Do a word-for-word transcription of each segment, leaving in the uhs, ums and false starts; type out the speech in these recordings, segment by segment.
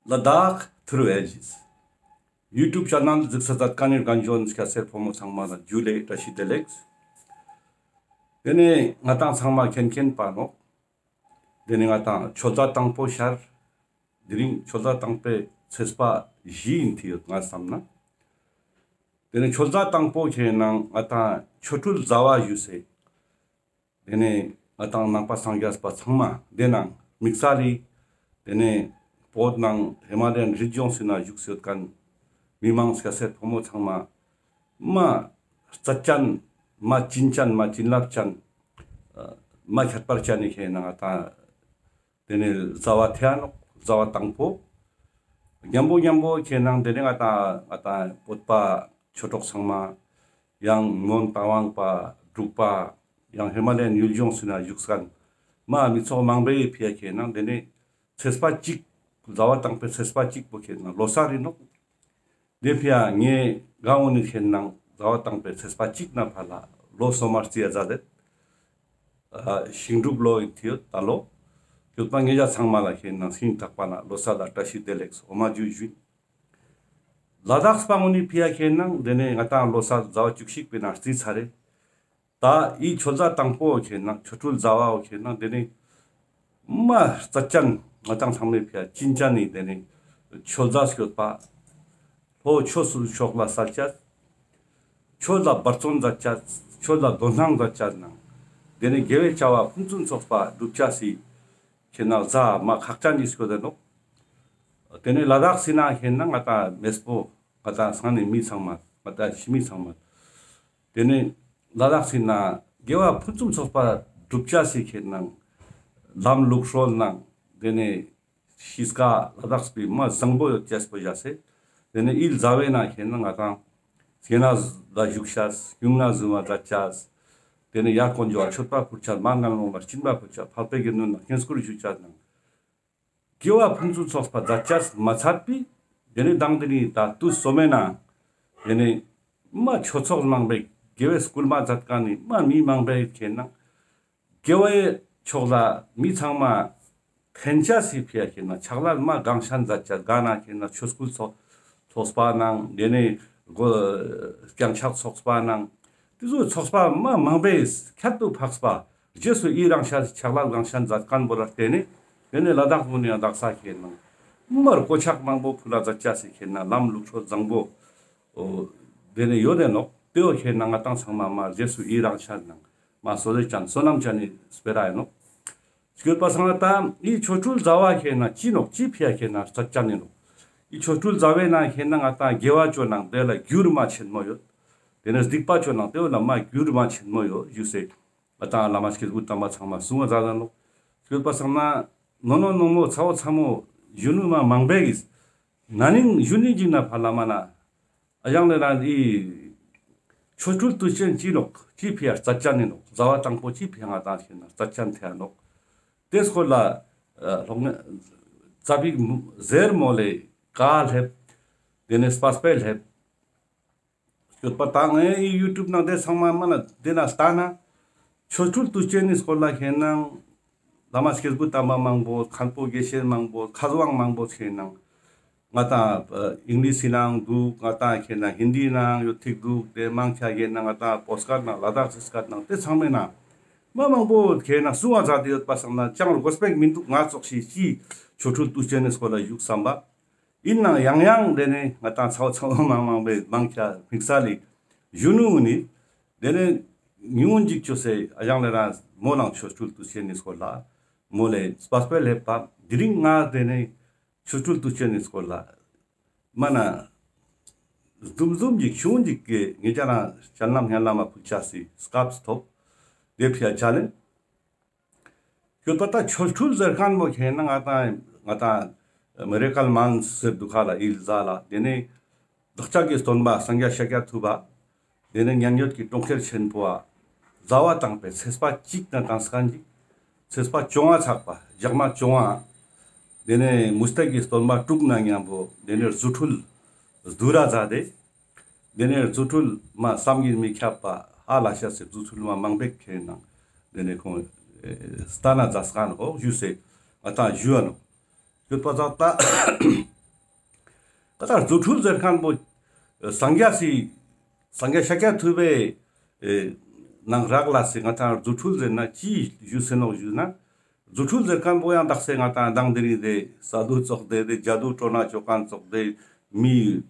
ལ་དྭགས་ཐུར་བེ་ཇིས་ཡུ་ཊུབ་ཆེ་ནལ་གཟིགས་ས་མཛད་མཁན་ནི་རྒན་གཞོན་སྐྱ་སེར་ཕོ་མོ་ཚང་མ་ལ་ཇུ་ལེ་བཀྲ་ཤིས་བདེ་ལེགས། དེ་ནས་ང་ཏང་ཚང་མ་མཁྱེན་མཁྱེན་པ་ནོག། དེ་ནས་ང་ཏང་ཆོས་ཟླ་དང་པོ་ཤར། དེ་རིང་ཆོས་ཟླ་དང་པོའི་ཚེས་པ་བཞི་ཡིན་ཏེ་ཡོད་ང་བསམ་ན། དེ་ནས་ཆོས་ཟླ་དང་པོ་ཁེ་ནང་ང་ཏང་ཆོ་འཕྲུལ་ཟླ་བ་ཞུས་སེ། དེ་ནས་ང་ཏང་ནང་པ་སངས་རྒྱས་པ་ཚང་མ་དེ་ནང་དམིགས་བསལ་ལི། དེ་ནས་བོད་ནང་ཧི་མ་ལ་ཡན་རི་ལྗོངས་སི་ནང་བཞུགས་སེ་ཡོད་མཁན་མི་མང་སྐྱ་སེར་ཕོ་མོ་ཚང་མ་མ་རྩ་ཅན་མ་བྱིན་ཅན་མ་བྱིན་རླབས་ཅན་མ་ཁྱད་པར་ཅན་ནི་ཁེ་ནང་ང་ཏང་དེ་ནས་ཟླ་བ་ཐེ་ཡ་ནོག། ཟླ་བ་དང་པོ། མཉམ་པོ་མཉམ་པོ་ཁེ་ནང་དེ་ནས་ང་ཏང་ང་ཏང་བོད་པ་ཆོས་གྲོགས་ཚང་མ། ཡང་སྔོན་བཏང་བ་འབྲུག་པ། ཡང་ཧི་མ་ལ་ཡན་ཡུལ་ལྗོངས་སི་ནང་བཞུགས་མཁན་མ་མི་ཚོགས་མང་པོའི་ཕི་ཡ་ཁེ་ནང་དེ་ནས་ཚེས་པ་གཅིག། ཟླ་བ་དང་པོའི་ཚེས་པ་གཅིག་པོ་ཁེ་ནང་ལོ་གསར་ཡིན་ནོག། དེ་ཕི་ཡ་ངས་ག་འོ་ནི་ཁེ་ནང་ཟླ་བ་དང་པོའི་ཚེས་པ་གཅིག་ནས་ཕར་ལ་ལོ་སོ་མ་རྩི་ཡ་མཛད་དེ། ཨ་ཤིང་འབྲུག་ལོ་ཡིན་ཏེ་ཡོད་ད་ལོ། ཡོད་པ་ངེད་ཅག་ཚང་མ་ལ་ཁེ་ནང་ཤིང་ཐག་པ་ན་ལོ་གསར་ལ་བཀྲ་ཤིས་བདེ་ལེགས་འོ་མ་ཇུ་ཞུ་ཡིན། ལ་དྭགས་པ་འོ་ནི་ཕི་ཡ་ཁེ་ནང་དེ་ནས་ང་ཏང་ལོ་གསར་ཟླ་བ་བཅུ་གཅིག་པའི་ནང་རྩི་ཚར་རེ། ད་འི་ཆོས་ཟླ་དང་པོ་ཁེ་ནང་ཆོ་འཕྲུལ་ཟླ་བ་འོ་ཁེ་ནང་དེ་ནས་མ་རྩ་ཅན་ང་ཏང་ཚང་མའི་ཕི་ཡ་བྱིན་ཅན་ནི་དེ་ནས་ཆོས་ཟླ་སྐྱོད་པ། ལྷོ་ཕྱོགས་སུ་ཕྱོགས་ལ་གསལ་ཅས། ཆོས་ལ་འབད་བརྩོན་མཛད་ཅས། ཆོས་ལ་དོ་སྣང་མཛད་ཅས་ནང་། དེ་ནས་དགེ་བའི་བྱ་བ་ཕུན་སུམ་ཚོགས་པ་སྒྲུབ་ཅས་སི་ཁེ་ནང་ཟླ་མ་ཁག་ཅན་ནི་སྐྱོད་དེ་ནོག། དེ་ནས་ལ་དྭགས་སི་ནང་ཁེ་ནང་ང་ཏང་མེས་པོ་ང་ཏང་སང་ནི་མི་ཚང་མ་ང་ཏང་ཕྱི་མི་ཚང་མ། དེ་ནས་ལ་དྭགས་སི་ནང་དགེ་བ་ཕུན་སུམ་ཚོགས་པ་སྒྲུབ་ཅས་སི་ཁེ་ནང་ལམ་ལུགས་སྲོལ་ནང་དེ་ནས་གཤིས་ཀ་ལ་དྭགས་པའི་མ་བཟང་པོ་ཡོད་ཅས་པོ་བཞག་སེ། དེ་ནས་འི་ཟླ་བའི་ནང་ཁེ་ནང་ང་ཏང་སྐྱེ་གནས་ལ་བཞུགས་ཅས། སྨྱུང་གནས་བཟུང་བ་མཛད་ཅས། དེ་ནས་ཡར་དཀོན་མཆོག་མཆོད་པ་ཕུལ་ཅས། མར་ངན་སློང་ལ་སྦྱིན་པ་ཕུལ་ཅས། ཕལ་པའི་དགེ་འདུན་ལ་བསྙེན་བཀུར་ཞུ་ཅས་ནང་། དགེ་བ་ཕུན་སུམ་ཚོགས་པ་མཛད་ཅས་མ་ཚད་པའི། དེ་ནས་མདང་དེ་ནས་ད་དུས་སོ་མའི་ནང་། དེ་ནས་མ་ཆོས་ཚོགས་མང་པོའི་དགེ་བའི་སྐུལ་མ་མཛད་མཁན་ནི་མ་མི་མང་པོའི་ཁེ་ནང་། དགེ་བའི་ཕྱོགས་ལ་མི་ཚང་མ་ཕན་ཅས་སི་ཕི་ཡ་ཁེ་ནང་ཕྱག་ལས་མ་གང་ཤན་མཛད་ཅས། ག་ན་ཁེ་ནང་ཆོས་སྐུལ་ཚོགས་ཚོགས་པ་ནང་། དེ་ནས་གོ་རྐྱང་ཕྱག་ཚོགས་པ་ནང་། དེ་ཚོ་ཚོགས་པ་མ་མང་པོའི་ཁྱད་དུ་འཕགས་པ་རྗེས་སུ་ཡི་རང་ཤ་ཕྱག་ལས་གང་ཤན་མཛད་མཁན་པོ་ལ་བརྟེན་ནས། དེ་ནས་ལ་དྭགས་པོ་ནི་ཡང་དག་ས་ཁེ་ནང་མར་གོ་ཆག་མང་པོ་ཕུལ་ལ་མཛད་ཅས་སི་ཁེ་ནང་ལམ་ལུགས་སྲོལ་བཟང་པོ་འོ་དེ་ནས་ཡོད་དེ་ནོག། དེ་བོ་ཁེ་ནང་ང་ཏང་ཚང་མ་མ་རྗེས་སུ་ཡི་རང་ཤ་ནང་མ་བསོད་བདེ་ཅན་བསོད་ནམས་ཅན་ནི་སྤེ་ར་ཡིན་ནོག། སྐྱོད་པ་སང་ན་ད་འི་ཆོ་འཕྲུལ་ཟླ་བ་ཁེ་ནང་ཅི་ནོག། ཅི་ཕི་ཡ་ཁེ་ནང་རྩ་ཅན་ཡིན་ནོག། འི་ཆོ་འཕྲུལ་ཟླ་བའི་ནང་ཁེ་ནང་ང་ཏང་དགེ་བ་ཅོ་ནང་དེ་ལ་རྒྱུར་མ་ཆེན་མོ་ཡོད། དེ་ནས་སྡིག་པ་ཅོ་ནང་དེ་བོ་ལ་མ་རྒྱུར་མ་ཆེན་མོ་ཡོད་ཞུས་སེ། ང་ཏང་བླ་མ་སྐྱེས་བུ་དམ་པ་ཚང་མ་གསུང་བ་མཛད་ད་ནོག། སྐྱོད་པ་སང་ན་ནོ་ནོ་ནོ་མོ་ཚ་བོ་ཚ་མོ་གཞོན་ནུ་མ་མང་པོའི་གིས་ན་ནིང་གཞོན་ནུ་ཅིག་ན་ཕར་ལ་མ་ན། ཨ་ཡང་ལེ་རང་འི་ཆོ་འཕྲུལ་དུས་ཆེན་ཅི་ནོག། ཅི་ཕི་ཡ་རྩ་ཅན་ནི་ནོག། ཟླ་བ་དང་པོ་ཅི་ཕི་ཡ་ང་ཏང་ཁེ་ནང་རྩ་ཅན་ཐེ་ཡ་ནོག། དེ་སྐོར་ལ་ལོག་ནས་ཙ་པིག་ཟེར་མོ་ལེ་ཀ་ལེབ། དེ་ནས་སྤ་སྤེ་ལེབ། སྐྱོད་པ་ད་ངའི་ཡུ་ཊུབ་ནང་དེ་ཚང་མ་མ་ན་དེ་ན་ལྟ་ན། ཆོ་འཕྲུལ་དུས་ཆེན་ནི་སྐོར་ལ་ཁེ་ནང་བླ་མ་སྐྱེས་བུ་དམ་པ་མང་པོ་མཁན་པོ་དགེ་བཤེས་མང་པོ་མཁས་དབང་མང་པོ་ཁེ་ནང་ང་ཏང་ཨིང་ལིཤ་སི་ནང་འདུག། ང་ཏང་ཁེ་ནང་ཧིན་དི་ནང་ཡོད་ཐིག་འདུག། དེ་མང་ཆེ་ཁེ་ནང་ང་ཏང་པོ་སི་ཀར་ནང་ལ་དྭགས་སི་སི་ཀར་ནང་དེ་ཚང་མའི་ནང་མ་མང་པོ་ཁེ་ནང་གསུང་བ་མཛད་དེ་ཡོད་པ་སང་ན་ཅང་རུ་གོ་སྤེག་མི་འདུག། ང་ཙོགས་ཤིག་ཅི་ཆོ་འཕྲུལ་དུས་ཆེན་ནི་སྐོར་ལ་ཞུགས་བསམ་པ། ཡིན་ནའང་ཡང་ཡང་དེ་ནས་ང་ཏང་ཚ་བོ་ཚ་མོ་མང་མང་པོའི་མང་ཆེ་དམིགས་བསལ་ལི་གཞོན་ནུ་ནི་དེ་ནས་ཉུང་ངུ་ཅིག་ཅོས་སེ་ཨ་ཡང་ལེ་རང་མོ་ནང་ཆོ་འཕྲུལ་དུས་ཆེན་ནི་སྐོར་ལ་མོ་ལེ་སྤ་སྤེ་ལེབ་པ། དེ་རིང་ང་དེ་ནས་ཆོ་འཕྲུལ་དུས་ཆེན་ནི་སྐོར་ལ་མ་ན་ཟུམ་ཟུམ་ཅིག་ཆུང་ཅིག་གི་ངེད་ཅག་རང་སྤྱན་ལམ་སྙན་ལམ་མ་ཕུལ་ཅས་སི་སྐབས་ཐོབ། དེ་ཕི་ཡ་ཅ་ལེན། སྐྱོད་པ་ད་ཆོ་འཕྲུལ་ཟེར་མཁན་པོ་ཁེ་ནང་ང་ཏང་ང་ཏང་མི་རེ་ཀལ་མཱནྶ་ཟེར་འདུག་ཁ་ལ་འི་ཟླ་ལ། དེ་ནས་བདག་ཅག་གི་སྟོན་པ་སངས་རྒྱས་ཤཱཀྱ་ཐུབ་པ། དེ་ནས་མཉན་ཡོད་ཀྱི་གྲོང་ཁྱེར་ཆེན་པོ་བ། ཟླ་བ་དང་པོའི་ཚེས་པ་གཅིག་ནས་དང་སྐན་གཅིག། ཚེས་པ་བཅོ་ལྔ་ཚག་པ་ཞག་མ་བཅོ་ལྔ། དེ་ནས་མུ་སྟེགས་ཀྱི་སྟོན་པ་དྲུག་ནང་མཉམ་པོ་དེ་ནས་རྫུ་འཕྲུལ་བསྡུ་ར་མཛད་དེ། དེ་ནས་རྫུ་འཕྲུལ་མ་བསམ་གྱིས་མི་ཁྱབ་པ་ཧ་ལས་ཤ་སེ་རྫུ་འཕྲུལ་མ་མང་པོ་ཁེ་ནང་དེ་ནས་ཁོང་སྟན་ན་མཛད་སྐན་འོག་ཞུས་སེ་ང་ཏང་ཞུ་བ་ནོག། སྐྱོད་པ་ཙག་ད་ ད་རྫུ་འཕྲུལ་ཟེར་ཁན་པོ་སངས་རྒྱས་སི་སངས་རྒྱས་ཤཱཀྱ་ཐུབ་པའི་ནང་རག་ལས་སི་ང་ཏང་རྫུ་འཕྲུལ་ཟེར་ན་ཅི་ཞུ་སེ་ནོག་ཞུ་ན། རྫུ་འཕྲུལ་ཟེར་ཁན་པོ་ཡང་དག་ས་ང་ཏང་མདང་དེ་རིང་དེ་ས་དུ་ཙོགས་དེ་དེ་ཇ་དུ་སྤྲོ་ན་ཅོ་ཁན་ཙོགས་དེ་མི་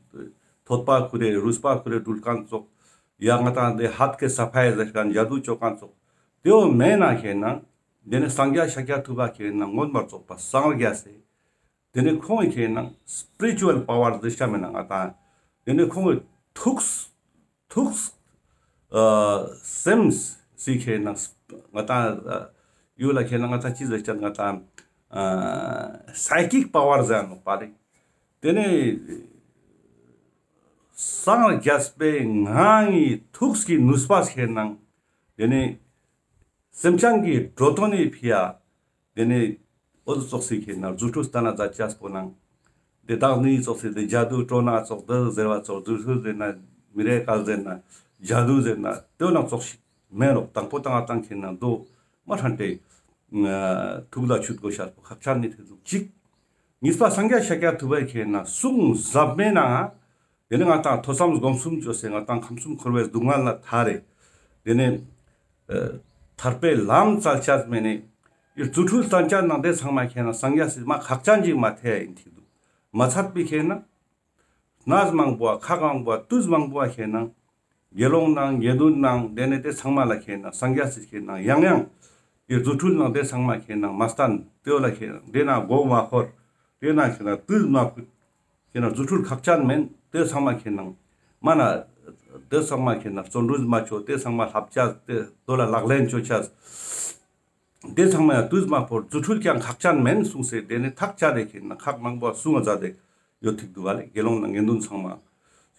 ཐོད་པ་ཁུ་རེ་རུས་པ་ཁུ་རེ་འགྲུལ་ཁན་ཙོགས། ཡང་ང་ཏང་དེ་ཧད་ཀེ་ས་ཕའི་ཟེར་ཁན་ཇ་དུ་ཅོ་ཁན་ཙོགས། དེའོ་མེན་ན་ཁེ་ན་དེ་ནི་སངས་རྒྱས་ཤཱཀྱ་ཐུབ་པ་ཁེ་ན་མངོན་པར་རྫོགས་པ་སངས་རྒྱས་སི། དེ་ནི་ཁོང་ངི་ཁེ་ན་སྤི་རི་ཅུ་ཨལ་པ་ཝར་ཟེར་ཆ་མེད་ན་ང་ཏང་། དེ་ནི་ཁོང་ངི་ཐུགས་ཐུགས་ཨ་སེམས་སི་ཁེ་ན་ང་ཏང་ཨ་ཡུལ་ལ་ཁེ་ན་ང་ཏང་ཅི་ཟེར་ཆ་ང་ཏང་ཨ་སའི་ཀིག་པ་ཝར་ཟེར་ནོག་པ་རེད། དེ་ནི་སངས་རྒྱས་པའི་ངང་ངི་ཐུགས་ཀྱི་ནུས་པ་ཁེ་ན་དེ་ནི་སེམས་ཅན་གྱི་འགྲོ་དོན་ནི་ཕི་ཡ། དེ་ནི་འོ་ཙོགས་སི་ཁེ་ན་རྫུ་འཕྲུལ་སྟན་ན་མཛད་ཅེས་པོ་ནང་། དེ་དག་ནི་ཙོགས་སི་དེ་ཇ་དུ་སྤྲོ་ན་ཙོགས་དེ་ཟེར་བ་ཙོགས་རྫུ་འཕྲུལ་ཟེར་ན་མི་རེ་ཀལ་ཟེར་ན་ཇ་དུ་ཟེར་ན་དེ་ནང་ཙོགས་ཤིག་མེན་ནོག། དང་པོ་དང་ཨ་ཏང་ཁེ་ན་དོ་མ་ཧྲན་ཏེ་ཐུགས་ལ་ཆུད་དགོས་ཤེས་པོ་ཁག་ཅན་ནི་དེ་ཟུག་ཅིག། གཉིས་པ་སངས་རྒྱས་ཤཱཀྱ་ཐུབ་པའི་ཁེ་ན་གསུང་ཟབ་མོའི་ནང་། དེ་ནི་ང་ཏང་ཐོས་བསམ་སྒོམ་གསུམ་ཅོས་སེ་ང་ཏང་ཁམས་གསུམ་འཁོར་བའི་སྡུག་བསྔལ་ལ་ཐར་རེ། དེ་ནི་ཨ་ཐར་པའི་ལམ་བཙལ་ཅེས་མེན་ནི། ཡི་རྫུ་འཕྲུལ་སྟན་ཅེས་ནང་དེ་ཚང་མ་ཁེ་ན་སངས་རྒྱས་སི་མ་ཁག་ཅན་ཅིག་མ་ཐེ་ཡིན་ཐིག་འདུག། མ་ཚད་པའི་ཁེ་ན་གནས་མང་པོ་ཁག་མང་པོ་དུས་མང་པོ་ཁེ་ན་དགེ་སློང་ནང་དགེ་འདུན་ནང་དེ་ནི་དེ་ཚང་མ་ལ་ཁེ་ན་སངས་རྒྱས་སི་ཁེ་ན་ཡང་ཡང་ཡི་རྫུ་འཕྲུལ་ནང་དེ་ཚང་མ་ཁེ་ན་མ་སྟན་དེ་བོ་ལ་ཁེ་ན་དེ་ན་མགོ་མ་འཁོར། དེ་ན་ཁེ་ན་དུས་མ་ཕུད། ཁེ་ན་རྫུ་འཕྲུལ་ཁག་ཅན་མེན། དེ་ཚང་མ་ཁེ་ན་མ་ན་དེ་ཚང་མ་ཁེ་ན་བརྩོན་འགྲུས་མ་ཅོ། དེ་ཚང་མ་ལྷབ་ཅེས་དེ་དོ་ལ་ལག་ལེན་ཅོ་ཅེས། དེ་ཚང་མ་ཡང་དུས་མ་ཕོད་རྫུ་འཕྲུལ་ཀྱང་ཁག་ཅན་མེན་གསུངས་སེ་དེ་ནི་ཐག་བཅད་དེ་ཁེ་ན་ཁག་མང་པོ་གསུང་བ་མཛད་དེ་ཡོད་ཐིག་འདུག་བ་ལེ། དགེ་སློང་ནང་དགེ་འདུན་ཚང་མ།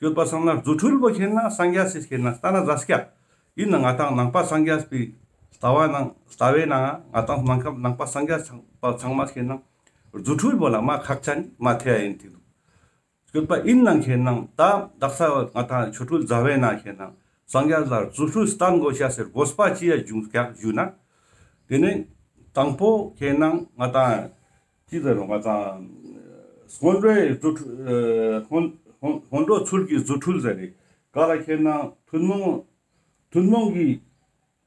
ཡོད་པ་སང་ན་རྫུ་འཕྲུལ་པོ་ཁེ་ན་སངས་རྒྱས་སི་ཁེ་ན་སྟན་ན་མཛད་སྐྱ། ཡིན་ན་ང་ཏང་ནང་པ་སངས་རྒྱས་པའི་ལྟ་བ་ནང་ལྟ་བའི་ནང་ང་ཏང་ནང་ཁམས་ནང་པ་སངས་རྒྱས་ཚང་པ་ཚང་མ་ཁེ་ན་རྫུ་འཕྲུལ་པོ་ལ་མ་ཁག་ཅན་མ་ཐེ་ཡ་ཡིན་ཐིག་འདུག། ཡོད་པ་ཡིན་ན་ཁེ་ན་ད་དག་ས་ང་ཏང་ཆོ་འཕྲུལ་མཛད་པའི་ནང་ཁེ་ན་སངས་རྒྱས་ལ་རྫུ་འཕྲུལ་སྟན་དགོས་ཤེས་སི་དགོས་པ་ཅི་ཡ་བྱུང་སྐྱག་ཞུ་ན། དེ་ནི་དང་པོ་ཁེ་ན་ང་ཏང་ཅི་ཟེར་རོ་ང་ཏང་སྔོན་འགྲོའི་རྫུ་འཕྲུལ་ཨ་སྔོན་སྔོན་སྔོན་འགྲོ་ཚུལ་གྱི་རྫུ་འཕྲུལ་ཟེར་རེ་ག་ལ་ཁེ་ན་ཐུན་མོང་ཐུན་མོང་གི་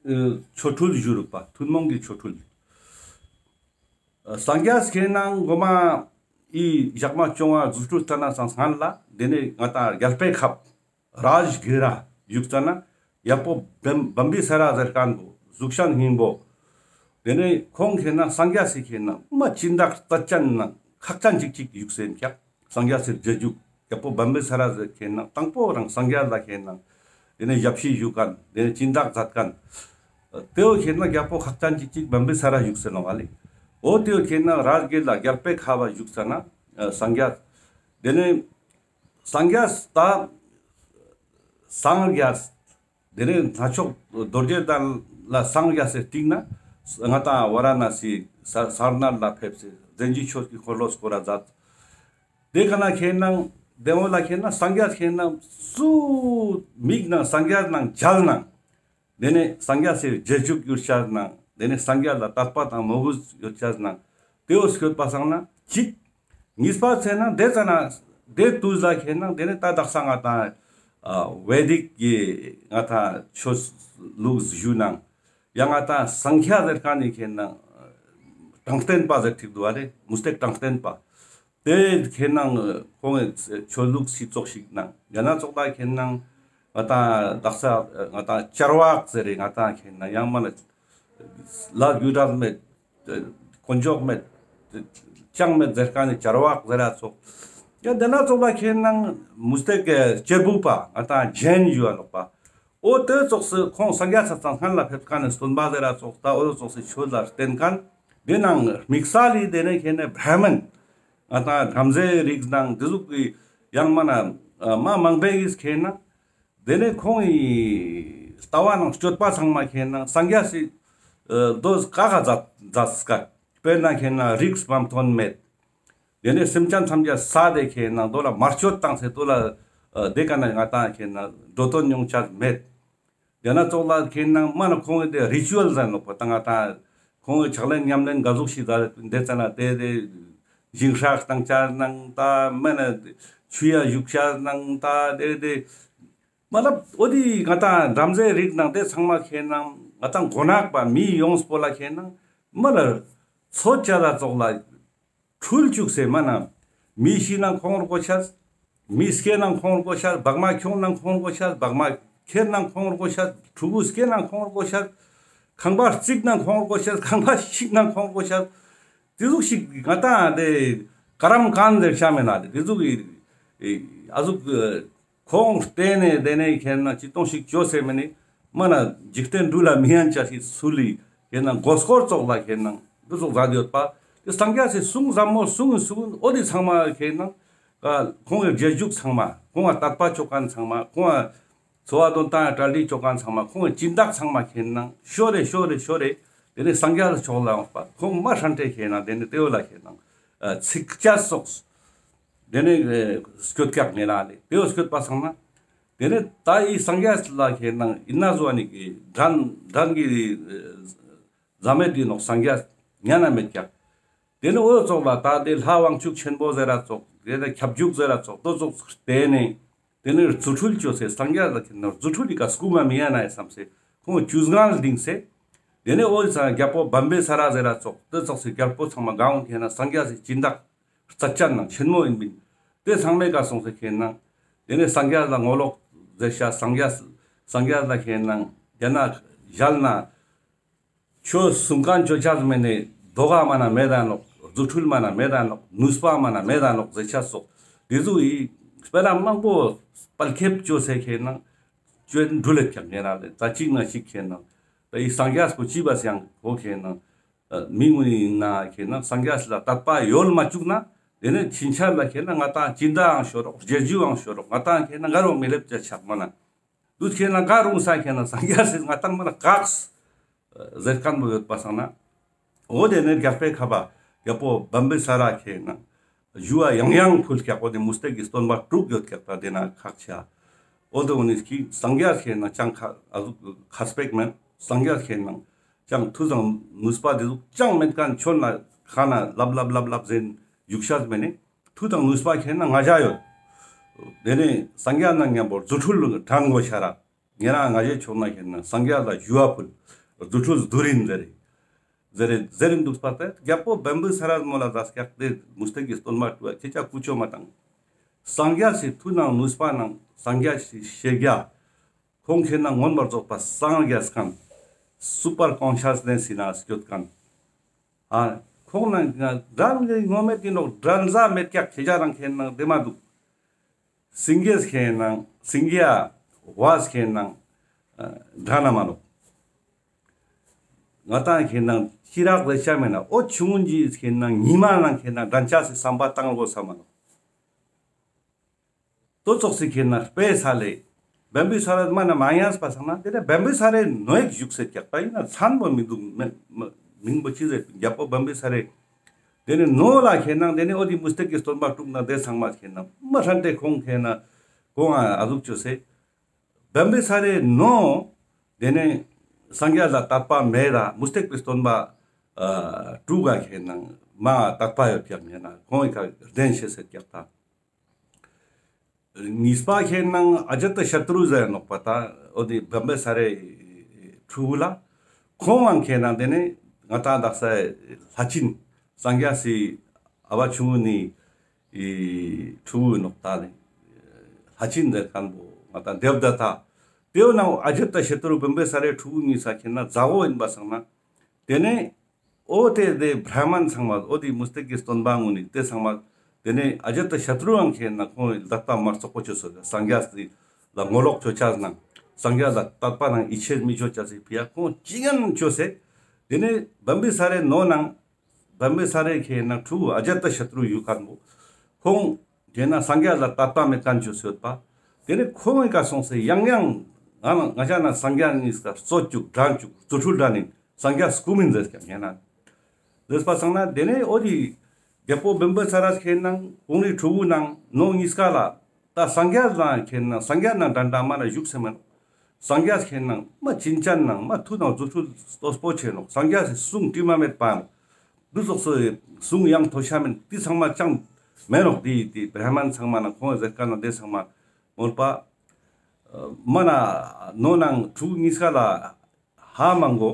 ཨ་ཆོ་འཕྲུལ་ཞུ་རུག་པ། ཐུན་མོང་གི་ཆོ་འཕྲུལ། ཨ་སངས་རྒྱས་ཁེ་ན་གོ་མ་ཨི་ཞག་མ་བཅོ་ལྔ་རྫུ་འཕྲུལ་སྟན་ན་སང་སྔན་ལ་དེ་ནི་ང་ཏང་རྒྱལ་པོའི་ཁབ་རཱཇ་གིར་ར་བཞུགས་ཙ་ན་རྒྱལ་པོ་བམ་བམ་བི་སཱ་ར་ཟེར་ཁན་བོ་གཟུགས་ཅན་སྙིང་པོ། དེ་ནི་ཁོང་ཁེ་ན་སངས་རྒྱས་སི་ཁེ་ན་མ་སྦྱིན་བདག་རྩ་ཅན་ན་ཁག་ཅན་ཅིག་ཅིག་བཞུགས་སེ་ཡིན་ཀྱག། སངས་རྒྱས་སི་རྗེས་འཇུག་རྒྱལ་པོ་བམ་བི་སཱ་ར་ཟེར་ཁེ་ན་དང་པོ་རང་སངས་རྒྱས་ལ་ཁེ་ན་དེ་ནི་ཞབས་ཕྱི་ཞུ་ཁན་དེ་ནི་སྦྱིན་བདག་མཛད་ཁན། དེ་བོ་ཁེ་ན་རྒྱལ་པོ་ཁག་ཅན་ཅིག་ཅིག་བམ་བི་སཱ་ར་བཞུགས་སེ་ནོག་བ་ལེ། འོ་དེ་བོ་ཁེ་ན་རཱཇ་གིར་ལ་རྒྱལ་པོའི་ཁབ་བ་བཞུགས་ཙ་ན་ཨ་སངས་རྒྱས། དེ་ནི་སངས་རྒྱས་ད་སངས་རྒྱས། དེ་ནི་ལྷ་མཆོག་རྡོ་རྗེ་གདན་ལ་སངས་རྒྱས་སི་སྟིང་ན་ང་ཏང་ཝ་ར་ཎ་སི་ས་སར་ནཱཐ་ལ་ཕེབས་སེ་རྫན་གྱི་ཆོས་ཀྱི་འཁོར་ལོ་བསྐོར་ར་མཛད། དེ་ཀ་ན་ཁེ་ན་དེ་བོ་ལ་ཁེ་ན་སངས་རྒྱས་ཁེ་ན་སུ་མིག་ནང་སངས་རྒྱས་ནང་མཇལ་ནང་། དེ་ནི་སངས་རྒྱས་སི་རྗེས་འཇུག་ཡོད་ཅེས་ནང་། དེ་ནི་སངས་རྒྱས་ལ་དད་པ་དང་མོས་གུས་ཡོད་ཅེས་ནང་། དེ་བོ་སྐྱོད་པ་སང་ན་གཅིག། གཉིས་པ་ཚེ་ན་དེ་ཙ་ན་དེ་དུས་ལ་ཁེ་ན་དེ་ནི་ད་དག་ས་ང་ཏང་ཨ་ཝེ་དིག་གི་ང་ཏང་ཆོས་ལུགས་ཞུ་ནང་། ཡང་ང་ཏང་སང་ཁྱ་ཟེར་ཁན་ནི་ཁེ་ན་དྲང་བདེན་པ་ཟེར་ཐིག་འདུག་བ་རེ། མུ་སྟེགས་དྲང་བདེན་པ། དེ་ཁེ་ན་ཁོང་གི་ཆོས་ལུགས་སི་ཙོགས་ཤིག་ནང་ཡང་ན་ཙོགས་ད་ཁེ་ན་ང་ཏང་དག་ས་ང་ཏང་བྱ་བ་ཟེར་རེ་ང་ཏང་ཁེ་ན་ཡང་མ་ན་ལ་རྒྱུ་འབྲས་མེད། དཀོན་མཆོག་མེད། ཅང་མེད་ཟེར་ཁན་ནི་བྱ་བ་ཟེར་ར་ཙོགས། ཡང་དེ་ན་ཙོགས་ད་ཁེ་ན་མུ་སྟེགས་གཅེར་བུ་པ་ང་ཏང་ཇེན་ཞུ་བ་ནོག་པ། འོ་དེ་ཙོགས་སི་ཁོང་སངས་རྒྱས་ས་ཚང་སྔན་ལ་ཕེབས་ཁན་ནི་སྟོན་པ་ཟེར་ར་ཙོགས་ད་འོ་དེ་ཙོགས་སི་ཆོས་ལ་བརྟེན་ཁན། དེ་ནང་དམིགས་བསལ་ལི་དེ་ནི་ཁེ་ན་བྷྲ་མན། ང་ཏང་བྲམ་ཟེའི་རིགས་ནང་དེ་ཟུག་གི་ཡང་མ་ན་མ་མང་པོའི་ཁེ་ན། དེ་ནི་ཁོང་གི་ལྟ་བ་ནང་སྤྱོད་པ་ཚང་མ་ཁེ་ན་སངས་རྒྱས་སི་ཨ་དོ་ཀ་ག་མཛད་མཛད་སྐད། དཔེར་ན་ཁེ་ན་རིགས་བམ་ཐོན་མེད། དེ་ནི་སེམས་ཅན་ཐམས་ཅད་ས་དེ་ཁེ་ན་དོ་ལ་དམར་མཆོད་བཏང་སེ་དོ་ལ་ཨ་དེ་ཀ་ན་ང་ཏང་ཁེ་ན་འགྲོ་དོན་མྱོང་ཆ་མེད། དེ་ན་ཙོགས་ལ་ཁེ་ན་མ་ན་ཁོང་གི་དེ་རི་ཅུ་ཨལ་ཟེར་ནོག་པ་ད་ང་ཏང་ཁོང་གི་ཕྱག་ལེན་ཉམས་ལེན་ག་ཟུག་ཤིག་ད་དེ་ཙ་ན་དེ་དེ་ཞིང་ཧྲག་བཏང་ཆ་ནང་ད་མ་ན་ ཆུ་ཡ་བཞུགས་ཤ་ནང་ད་དེ་དེ་མ་ལབ་འོ་དེ་ང་ཏང་བྲམ་ཟེ་རིགས་ནང་དེ་ཚང་མ་ཁེ་ནང་ང་ཏང་མགོ་ནག་པ་མི་ཡོངས་པོ་ལ་ཁེ་ནང་མ་ལ་ཚོད་ཅ་ལ་ཙོགས་ལ་འཁྲུལ་བཅུག་སེ་མ་ན། མི་ཤི་ནང་ཁོང་རྒོ་ཤ། མི་སྐྱེ་ནང་ཁོང་རྒོ་ཤ། བག་མ་ཁྱོང་ནང་ཁོང་རྒོ་ཤ། བག་མ་ཁྱེར་ནང་ཁོང་རྒོ་ཤ། ཕྲུ་གུ་སྐྱེ་ནང་ཁོང་རྒོ་ཤ། ཁང་པ་རྩིག་ནང་ཁོང་རྒོ་ཤ། ཁང་པ་ཤིག་ནང་ཁོང་རྒོ་ཤ། དེ་ཟུག་ཞིག་ང་ཏང་དེ་ཀ་རམ་ཀན་ཟེར་ཤ་མེད་ན་དེ་ཟུག་ཨི་ཨ་ཟུག་ཁོང་བལྟས་ནས་དེ་ནས་ཁེ་ནང་ཅི་གཏོང་ཞིག་བཅོས་སེ་མེད་ནི་མ་ན་འཇིག་རྟེན་འགྲུལ་ལ་མི་ཡན་ཆ་ཞིག་ཚུལ་ལི་ཁེ་ནང་མགོ་སྐོར་ཙོགས་ལ་ཁེ་ནང་འདུ་ཙོགས་མཛད་ཡོད་པ། དེ་སངས་རྒྱས་སི་གསུང་ཟབ་མོ་གསུང་གསུང་འོ་དེ་ཚང་མ་ཁེ་ནང་ཀ་ཁོང་གི་རྗེས་འཇུག་ཚང་མ་ཁོང་ང་དད་པ་བཅོ་མཁན་ཚང་མ་ཁོང་ང་འཚོ་བ་དོན་ཏང་གྲ་སྒྲིག་བཅོ་མཁན་ཚང་མ་ཁོང་གི་སྦྱིན་བདག་ཚང་མ་ཁེ་ནང་ཤོ་རེ་ཤོ་རེ་ཤོ་རེ་དེ་ནས་སངས་རྒྱས་ལ་ཕྱོགས་ལ་འོངས་པ་ཁོང་མ་ཧྲན་ཏེ་ཁེ་ནང་དེ་ནས་དེ་བོ་ལ་ཁེ་ནང་ཚིག་བཅད་སོགས། དེ་ནས་སྐྱོད་ཀྱག་ཉེ་རང་ལས་དེ་བོ་སྐྱོད་པ་སང་ན། དེ་ནས་ད་ཡི་སངས་རྒྱས་ལ་ཁེ་ནང་ཡིན་ན་བཟོ་ནི་གི་དྲན་དྲན་གི་ཟ་མེད་དེ་ནོག་སངས་རྒྱས་ཉན་ན་མེད་ཀྱག་དེ་ནས་འོ་ཙོགས་ལ་ད་དེ་ལྷ་དབང་ཕྱུག་ཆེན་པོ་ཟེར་ར་ཙོགས་དེ་ནས་ཁྱབ་འཇུག་ཟེར་ར་ཙོགས་དོ་ཙོགས་དེ་ནས་དེ་ནས་རྫུ་འཕྲུལ་བཅོས་སེ་སངས་རྒྱས་ལ་ཁེ་ནང་རྫུ་འཕྲུལ་ལི་ཀ་སྐུ་མ་མི་ཡ་ན་ཡ་བསམ་སེ་ཁོང་ཅུས་སྒང་ལ་ལྡིང་སེ། དེ་ནས་འོ་ཙང་རྒྱལ་པོ་བམ་བི་ས་ར་ཟེར་ར་ཙོགས་དེ་ཙོགས་སེ་རྒྱལ་པོ་ཚང་མ་གང་འོང་ཁེ་ནང་སངས་རྒྱས་སི་སྦྱིན་བདག་རྩ་ཅན་ནང་ཆེན་མོ་ཡིན་པིན། དེ་ཚང་མའི་ཀ་སོང་སེ་ཁེ་ནང་དེ་ནས་སངས་རྒྱས་ལ་ངོ་ལོག་ཟེར་ཤ་སངས་རྒྱས་སངས་རྒྱས་ལ་ཁེ་ནང་དེ་ན་ཞལ་ན་ཆོས་གསུང་མཁན་ཆོས་ཆགས་མེད་ནས་དོ་ག་མ་ན་མེད་ད་ནོག་རྫུ་འཕྲུལ་མ་ན་མེད་ད་ནོག་ནུས་པ་མ་ན་མེད་ད་ནོག་ཟེར་ཤ་སོགས་དེ་ཟུག་ཡི་སྤེ་ར་མང་པོ་སྤེལ་ཁེབས་བཅོས་སེ་ཁེ་ནང་ཆོས་འགྲུལ་ལེབ་ཀྱག་ཉེ་རང་ལས་ད་གཅིག་ན་གཅིག་ཁེ་ནང་ད་ཡི་སངས་རྒྱས་པོ་ཅི་བ་སེ་ཡང་ཁོ་ཁེ་ནང་མི་ངུ་ནི་ཡིན་ན་ཁེ་ན་སངས་རྒྱས་ལ་དད་པ་ཡོད་མ་བཅུག་ན་དེ་ནས་ཕྱིན་ཆད་ལ་ཁེ་ན་ང་ཏང་ཅི་འདྲའང་ཤོར་རོགས་རྗེས་འཇུག་འང་ཤོར་རོགས་ང་ཏང་ཁེ་ན་ག་རུང་མི་ལེབ་ཅ་ཆགས་མ་ན་དུས་ཁེ་ན་ག་རུང་ས་ཁེ་ན་སངས་རྒྱས་སི་ང་ཏང་མ་ན་བཀག་ཟེར་མཁན་པོ་ཡོད་པ་སང་ན་འོ་དེ་ནས་རྒྱལ་པོའི་ཁ་བ་རྒྱལ་པོ་བམ་བི་ས་ར་ཁེ་ན་ཞུ་བ་ཡང་ཡང་ཕུལ་ཀྱག་འོ་དེ་མུ་སྟེགས་ཀྱི་སྟོན་པ་དྲུག་ཡོད་ཀྱག་ད་དེ་ན་ཁག་ཆ། འོ་དེ་འོ་ནི་ཀི་སངས་རྒྱས་ཁེ་ན་ཅང་ཁ་ཨ་ཟུག་ཁ་སྤེག་མེད་སངས་རྒྱས་ཁེ་ན་ཅང་མཐུ་དང་ནུས་པ་དེ་ཟུག་ཅང་མེད་མཁན་ཆོན་ལ་ཁ་ན་ལབ་ལབ་ལབ་ལབ་ཟེར་བཞུགས་ཤ་མེད་ནི་མཐུ་དང་ནུས་པ་ཁེ་ན་ང་ཞ་ཡོད། དེ་ནས་སངས་རྒྱས་ན་མཉམ་པོ་རྫུ་འཕྲུལ་དྲན་དགོས་ཤ་ར། ཉེ་རང་ང་ཞའི་ཕྱོགས་ན་ཁེ་ན་སངས་རྒྱས་ལ་ཞུ་བ་ཕུལ། རྫུ་འཕྲུལ་བསྡུ་རིན་ཟེར་རེ། ཟེར་རེ་ཟེར་རིན་འདུག་པ་ད་རྒྱལ་པོ་བམ་བི་ས་ར་མོ་ལ་ཟ་སྐྱག་དེ་མུ་སྟེགས་ཀྱི་སྟོན་པ་དྲུག་ཁྱེད་ཅག་ཀུ་ཅོ་མ་དང་། སངས་རྒྱས་སི་མཐུ་ནང་ནུས་པ་ནང་སངས་རྒྱས་སི་ཤེས་རྒྱ། ཁོང་ཁེ་ན་མངོན་པར་རྫོགས་པ་སངས་རྒྱས་མཁན། སུ་པར་ཀོན་ཤས་ནེས་སི་ན་སྐྱོད་མཁན། ཨ། ཁོང་ན་རང་གི་ངོ་མེད་ཀྱི་ནོག་དྲན་ཟ་མེད་ཀྱག་ཁྱེད་ཅག་རང་ཁེ་ན་དེ་མ་འདུག་སིང་གེ་ཁེ་ན་སིང་གེ་ཨ་བ་ཁེ་ན་དྲན་ན་མ་ནོག་ང་ཏང་ཁེ་ན་ཅི་རག་རེ་ཆ་མེད་ན་འོ་ཆུང་ངུན་གྱི་ཁེ་ན་ཉི་མ་ནང་ཁེ་ན་དྲན་ཆ་སི་བསམ་པ་བཏང་དགོས་ས་མ་ནོག་དོ་ཙོགས་སི་ཁེ་ན་དཔེ་ས་ལེ། བམ་བི་ས་ར་མ་ན་མ་ཡང་སྤ་སང་ན་དེ་ནས་བམ་བི་ས་རའི་ནོ་ཡིག་བཞུགས་སེ་ཀྱག་ད་ཡིན་ན་མཚན་པོ་མི་འདུག་མེ་མ་མིང་པོ་ཅི་ཟེར་རྒྱལ་པོ་བམ་བི་ས་རའི། དེ་ནས་ནོ་ལ་ཁེ་ན་དེ་ནས་འོ་དེ་མུ་སྟེགས་ཀྱི་སྟོན་པ་དྲུག་ན་དེ་ཚང་མ་ཁེ་ན་མ་ཧྲན་ཏེ་ཁོང་ཁེ་ན་ཁོང་ཨ་ཨ་ཟུག་ཅོས་སེ། བམ་བི་ས་རའི་ནོ། དེ་ནས་སངས་རྒྱས་ལ་དད་པ་མེད་ད་མུ་སྟེགས་པའི་སྟོན་པ་ཨ་དྲུག་ག་ཁེ་ན་མ་དད་པ་ཡོད་ཀྱག་ཉེ་ན་ཁོང་གི་ཁ་བདེན་ཤེས་སེ་ཀྱག་ད། གཉིས་པ་ཁེ་ན་ཨ་ཇ་ཏ་ཤ་ཏྲུ་ཟེར་ནོག་པ་ད་འོ་དེ་བམ་བི་ས་རའི་ཕྲུ་གུ་ལ་ཁོང་ཨང་ཁེ་ན་དེ་ནས་ང་ཏང་དག་ས་ལྷ་སྦྱིན་སངས་རྒྱས་སི་ཨ་བ་ཆུང་ངུ་ནི་ཨི་ཕྲུ་གུ་ནོག་ད་ནི་ལྷ་སྦྱིན་ཟེར་མཁན་པོ་ང་ཏང་དེབ་ད་ད་དེའོ་ན་ཨ་ཇ་ཏ་ཤ་ཏྲུ་བམ་བི་ས་རའི་ཕྲུ་གུ་གཉིས་ས་ཁེ་ན་མཛའ་བོ་ཡིན་པ་སང་ན་དེ་ནས། འོ་དེ་དེ་བྲ་མན་ཚང་མ་འོ་དེ་མུ་སྟེགས་ཀྱི་སྟོན་པ་ངུ་ནི་དེ་ཚང་མ་དེ་ནས་ཨ་ཇ་ཏ་ཤ་ཏྲུ་ཡང་ཁེ་ན་ཁོང་ལ་དད་པ་མ་རྩོག་པོ་ཅོས་སོ་སངས་རྒྱས་ལ་ངོ་ལོག་ཅོ་ཆ་ནང་སངས་རྒྱས་ལ་དད་པ་ནང་ཡིད་ཆེས་མི་ཅོ་ཆ་སི་ཕི་ཡ་ཁོང་ཅི་ཡང་ཅོས་སེ་དེ་ནས་བམ་བི་ས་རའི་ནོ་ནང་བམ་བི་ས་རའི་ཁེ་ན་ཕྲུ་གུ་ཨ་ཇ་ཏ་ཤ་ཏྲུ་ཡུ་ཁན་པོ་ཁོང་ཁེ་ན་སངས་རྒྱས་ལ་དད་པ་མེད་མཁན་ཅོས་ཡོད་པ། དེ་ནས་ཁོང་གི་ཀ་སོང་སེ་ཡང་ཡང་ང་ང་ཅག་ན་སངས་རྒྱས་ནི་རྩོད་བཅུག་དྲན་བཅུག་རྫུ་འཕྲུལ་དྲན་ནི་སངས་རྒྱས་སྐུ་མིན་ཟེར་ཀྱང་ཡང་ན། ཟེར་པ་སང་ན་དེ་ནས་འོ་དེ་རྒྱལ་པོ་བིམ་བི་ས་ར་ཁེ་ན་ཁོང་རི་ཕྲུ་གུ་ནང་ནོ་གཉིས་ཀ་ལ་ད་སངས་རྒྱས་ལ་ཁེ་ན་སངས་རྒྱས་ནང་དྲན་དྲན་མ་ན་བཞུགས་སེ་མེན། སངས་རྒྱས་ཁེ་ན་མ་བྱིན་ཅན་ནང་མ་མཐུ་དང་རྫུ་འཕྲུལ་སྟོབས་པོ་ཆེ་ནོག་སངས་རྒྱས་སི་གསུང་དྲི་མ་མེད་པ་ནོག་འདུ་ཚོགས་སུ་གསུང་ཡང་ཐོས་ཤ་མེན། དེ་ཚང་མ་ཅང་ མེ་རོག་དེ་དེ་བྲ་མན་ཚང་མ་ནང་ཁོང་ཟེར་ཁན་ནང་དེ་ཚང་མ་མོལ་པ། མ་ན་ནོ་ནང་ཕྲུ་གུ་གཉིས་ཀ་ལ་ཧ་མང་གོ།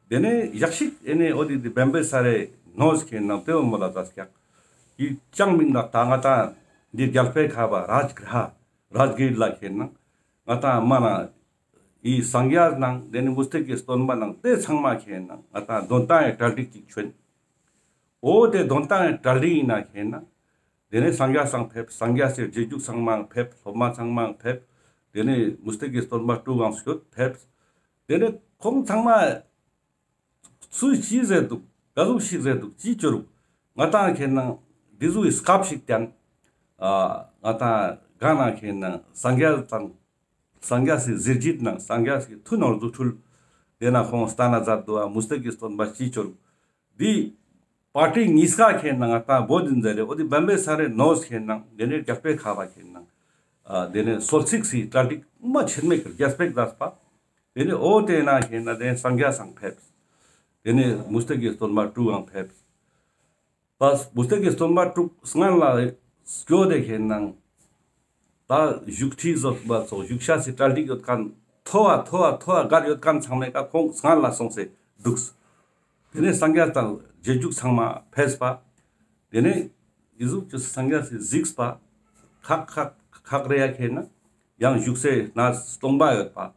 དེ་ནས་ཡག་ཤིག་ཨེ་ནས་འོ་དེ་དེ་བེམ་བེ་ས་རེ་ནོས་ཁེན་ནང་དེ་འོ་མོ་ལ་ཙ་སྐྱག་གི་ཅང་མིང་ལ་ད་ང་ཏང་འདི་རྒྱལ་པོའི་ཁ་བ་རཱཇ་གྷྲ་རཱཇ་གིར་ལ་ཁེན་ནང་ང་ཏང་མ་ན་ཨི་སངས་རྒྱས་ནང་དེ་ནས་མུ་སྟེགས་ཀྱི་སྟོན་པ་ནང་དེ་ཚང་མ་ཁེན་ནང་ང་ཏང་དོན་ཏང་ཡི་གྲ་སྒྲིག་ཅིག་བྱོན། འོ་དེ་དོན་ཏང་ཡི་གྲ་སྒྲིག་ཡིན་ན་ཁེན་ནང་དེ་ནས་སངས་རྒྱས་སང་ཕེབས། སངས་རྒྱས་སི་རྗེས་འཇུག་ཚང་མ་ཕེབས། སློབ་མ་ཚང་མ་ཕེབས། དེ་ནས་མུ་སྟེགས་ཀྱི་སྟོན་པ་དྲུག་གང་སྐྱོད་ཕེབས། དེ་ནས་ཁོང་ཚང་མ་སུས་ཅི་ཟེར་འདུག་ག་ཟུག་ཞིག་ཟེར་འདུག་ཅི་ཅོ་རུག་ང་ཏང་ཁེན་ནང་འདི་ཟུག་གི་སྐབས་ཤིག་ཀྱང་ཨ་ང་ཏང་གང་ན་ཁེན་ནང་སངས་རྒྱས་དང་སངས་རྒྱས་སི་གཟི་བརྗིད་ནང་སངས་རྒྱས་སི་མཐུ་ནང་རྫུ་འཕྲུལ་དེ་ན་ཁོང་སྟན་ན་མཛད་འདུག་ཨ། མུ་སྟེགས་ཀྱི་སྟོན་པ་ཅི་ཅོ་རུག་འདི་པར་ཊི་གཉིས་ཀ་ཁེན་ནང་ང་ཏང་བོད་དིན་ཟེར་རེ་འོ་དེ་བེམ་བེ་ས་རེ་ནོས་ཁེན་ནང་དེ་ནས་རྒྱལ་པོའི་ཁ་བ་ཁེན་ནང་ཨ་དེ་ནས་སོལ་ཚིགས་སི་གྲ་སྒྲིག་མ་ཆེན་མེད་ཀྱི་རྒྱལ་པོའི་མཛད་པ། དེ་ནས་འོ་དེ་ན་ཁེན་ནང་དེ་ནས་སངས་རྒྱས་སང་ཕེབས། དེ་ནས་མུ་སྟེགས་ཀྱི་སྟོན་པ་དྲུག་གང་ཕེབས། པས་མུ་སྟེགས་ཀྱི་སྟོན་པ་དྲུག་སྔན་ལ་སྐྱོད་དེ་ཁེན་ནང་ད་བཞུགས་ཁྲི་བཟོ་བ་ཚོ་བཞུགས་ཤ་སི་གྲ་སྒྲིག་ཡོད་ཁན་ཐོ་བ་ཐོ་བ་ཐོ་བ་གར་ཡོད་ཁན་ཚང་མའི་ཀ་ཁོང་སྔན་ལ་སོང་སེ་འདུགས། དེ་ནས་སངས་རྒྱས་དང་རྗེས་འཇུག་ཚང་མ་ཕེབས་པ། དེ་ནས་ཨི་ཟུག་ཅི་སངས་རྒྱས་སི་གཟིགས་པ། ཁག་ཁག་ཁག་རེ་ཡ་ཁེན་ནང་ཡང་བཞུགས་སའི་ན་སྟོང་པ་ཡོད་པ།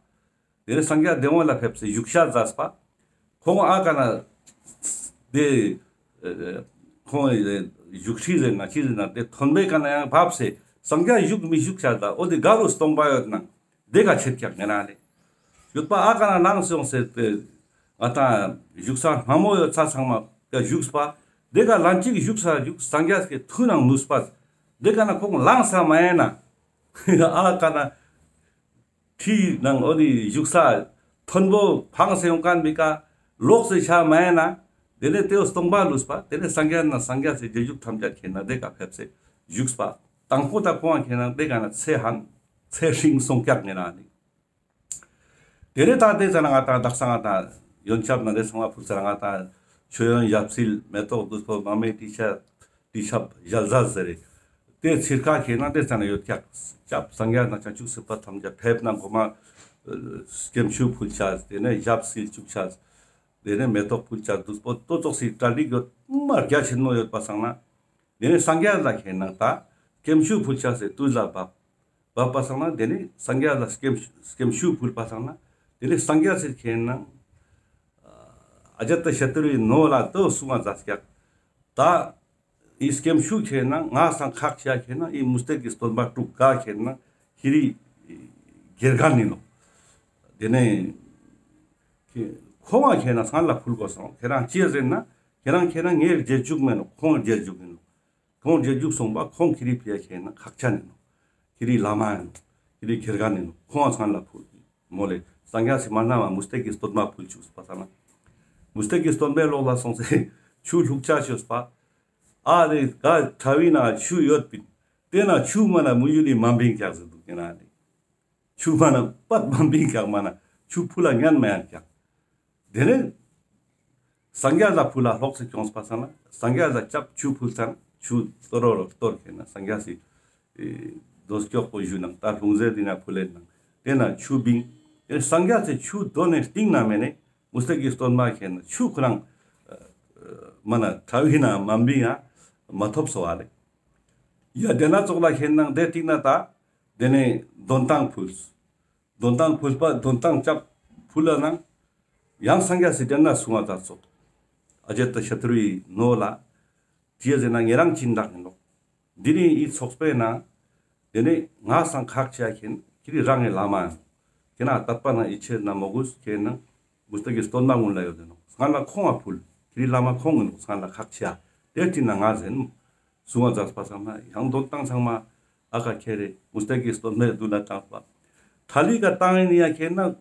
དེ་ནས་སངས་རྒྱས་བདེ་བ་ལ་ཕེབས་སེ་བཞུགས་ཤ་མཛད་པ། ཁོང་ཨ་ཀ་ན་དེ་ཁོང་བཞུགས་ཁྲི་ཟེར་ན་ཅི་ཟེར་ན་དེ་ཐོན་པའི་ཀ་ན་ཡང་བབས་སེ་སངས་རྒྱས་བཞུགས་མི་བཞུགས་ཤ་ད་འོ་དེ་ག་རུ་སྟོང་པ་ཡོད་ནང་དེ་ཀ་ཆེད་ཀྱག་ངེ་ན་ལེ། ཡོད་པ་ཨ་ཀ་ན་ནང་སོང་སེ་དེ་ང་ཏང་བཞུགས་ས་སྔ་མོ་ཡོད་ས་ཚང་མ་ཀ་བཞུགས་པ། དེ་ཀ་ལན་གཅིག་བཞུགས་ས་བཞུགས་སངས་རྒྱས་ཀྱི་མཐུ་ནང་ནུས་པ། དེ་ཀ་ན་ཁོང་ལངས་ས་མ་ཡིན་ན་ཨ་ཀ་ན་ཁྲི་ནང་འོ་དེ་བཞུགས་ས་མཐོན་པོ་འཕངས་སེ་ཡོང་ཁན་མི་ཀ་ལོག་སེ་ཆ་མ་ཡིན་ན། དེ་ནས་དེ་བོ་སྟོང་པ་ལུས་པ། དེ་ནས་སངས་རྒྱས་ན་སངས་རྒྱས་སི་རྗེས་འཇུག་ཐམས་ཅད་ཁེན་ནང་དེ་ཀ་ཕེབས་སེ་བཞུགས་པ། དང་པོ་ད་ཁོང་ཁེན་ནང་དེ་ཀ་ན་ཚེ་ཧན་ཚེ་ཧྲིང་སོང་ཀྱག་ངེ་ན་ནི། དེ་ནས་ད་དེ་ཙ་ན་ང་ཏང་དག་ས་ང་ཏང་ཡོན་ཆབ་ན་དེ་ཚང་མ་ཕུལ་ཙ་ན་ང་ཏང་མཆོད་ཡོན་ཞབས་བསིལ་མེ་ཏོག་བདུག་སྤོས་མར་མེ་དྲི་ཆབ་དྲི་ཆབ་ཞལ་ཟས་ཟེར་རེ། དེ་ཚིར་ཁ་ཁེན་ནང་དེ་ཙ་ན་ཡོད་ཀྱག་ཅབ་སངས་རྒྱས་ན་བྱང་ཆུབ་སེམས་དཔའ་ཐམས་ཅད་ཕེབས་ན་གོ་མ་སྐྱེམས་ཆུ་ཕུལ་ཆ། དེ་ནས་ཞབས་བསིལ་བཅུག་ཆ། དེ་ནས་མེ་ཏོག་ཕུལ་ཆ་བདུག་སྤོས་ཏོ་ཙོགས་སི་གྲ་སྒྲིག་ཡོད་མ་རྒྱ་ཆེན་མོ་ཡོད་པ་སང་ན། དེ་ནས་སངས་རྒྱས་ལ་ཁེན་ནང་ད་སྐྱེམས་ཆུ་ཕུལ་ཆ་སེ་དུས་ལ་བབ་བབ་པ་སང་ན་དེ་ནས་སངས་རྒྱས་ལ་སྐྱེམས་སྐྱེམས་ཆུ་ཕུལ་པ་སང་ན་དེ་ནས་སངས་རྒྱས་སི་ཁེན་ནང་ཨ་ཇ་ཏ་ཤ་ཏུ་རུའི་ནོ་ལ་དོ་གསུང་བ་མཛད་ཀྱག་ད་ཨི་སྐྱེམས་ཆུ་ཁེན་ནང་ང་སང་ཁག་ཆེ་ཁེན་ནང་ཨི་མུ་སྟེགས་ཀྱི་སྟོན་པ་དྲུག་ག་ཁེན་ནང་ཁྱེ་རི་དགེ་རྒན་ཡིན་ནོག་དེ་ནས་ཁོང་ང་ཁེན་ནང་སྔན་ལ་ཕུལ་དགོས་སོང་། ཁྱེ་རང་ཅི་ཟེར་ན་ཁྱེ་རང་ཁེན་ནང་ངའི་རྗེས་འཇུག་མེན་ནོག་ཁོང་རྗེས་འཇུག་ཡིན་ནོག་ཁོང་རྗེས་འཇུག་སོང་པ་ཁོང་ཁྱེ་རི་ཕི་ཡ་ཁེན་ནང་ཁག་ཆེན་ཡིན་ནོག་ཁྱེ་རི་བླ་མ་ཡིན་ནོག་ཁྱེ་རི་དགེ་རྒན་ཡིན་ནོག་ཁོང་ང་སྔན་ལ་ཕུལ་མོལ་ལེ། སངས་རྒྱས་སི་མ་ན་མ་མུ་སྟེགས་ཀྱི་སྟོན་པ་ཕུལ་བཅུག་པ་སང་ན། མུ་སྟེགས་ཀྱི་སྟོན་པའི་ལོགས་ལ་སོང་སེ་ཆུ་བླུག་ཆ་ཤོས་པ། ཨ་རེ་ག་ཁྲ་བི་ན་ཆུ་ཡོད་པིན། དེ་ན་ཆུ་མ་ན་མུ་ཡུ་ལི་མ་བིང་ཀྱག་ཟེར་འདུག་ཡིན་ན་ནི། ཆུ་མ་ན་པད་མ་བིང་ཀྱག་མ་ན་ཆུ་ཕུལ་ལ་ཉན་མ་ཡང་ཀྱག་དེ་ནས་སངས་རྒྱས་ལ་ཕུལ་ལ་ལོགས་སེ་ཁྱོངས་པ་སང་ན་སངས་རྒྱས་ལ་ཅབ་ཆུ་ཕུལ་ཙ་ན་ཆུ་གཏོར་རོ་གཏོར་ཁེན་ནང་སངས་རྒྱས་སི་དོ་སྐྱོག་པོ་ཞུ་ནང་ད་ལྷུང་བཟེད་དེ་ན་ཕུལ་ལེ་ནང་དེ་ན་ཆུ་བིང་། དེ་སངས་རྒྱས་སི་ཆུ་དོ་ནས་སྟིང་ན་མེ་ནས་མུ་སྟེགས་ཀྱི་སྟོན་པ་ཁེན་ནང་ཆུ་ཁོ་རང་མ་ན་ཁྲ་བི་ན་མ་བིང་ཡ་མ་ཐོབ་སོ་བ་ལེ། ཡ་དེ་ན་ཙོགས་ལ་ཁེན་ནང་དེ་སྟིང་ན་ད་དེ་ནས་དོན་ཏང་ཕུལ། དོན་ཏང་ཕུལ་པ་དོན་ཏང་ཅབ་ཕུལ་ལ་ནང་ཡང་སངས་རྒྱས་སི་དེ་ན་གསུང་བ་ཙ་ཙོགས། ཨ་ཇ་ཏ་ཤ་ཏུ་རུའི་ནོ་ལ། ཅི་ཟེར་ན་ཉེ་རང་ཅི་འདྲ་ཡིན་ནོག་དེ་ནས་ཨི་ཚོགས་པའི་ནང་དེ་ནས་ང་སང་ཁག་ཆེ་ཁེན་ཁྱེ་རི་རང་ངི་བླ་མ་ཡིན། ཁྱེ་ན་དད་པ་ན་ཡིད་ཆེས་ན་མོས་གུས་ཁེན་ནང་མུ་སྟེགས་ཀྱི་སྟོན་པ་ཀུན་ལ་ཡོད་དེ་ནོག་སྔན་ལ་ཁོང་ང་ཕུལ། ཁྱེ་རི་བླ་མ་ཁོང་ཡིན་ནོག་སྔན་ལ་ཁག་ཆེ་དེ་སྟིང་ན་ང་ཟེར་ནོག་གསུང་བ་མཛད་པ་སང་ན་ཡང་དོན་ཏང་ཚང་མ་ཨ་ཀ་ཁྱེར་རེ་མུ་སྟེགས་ཀྱི་སྟོན་པའི་མདུན་ལ་བཏང་པ། ཐ་ལི་ཀ་བཏང་ཡིན་ཡ་ཁེན་ནང་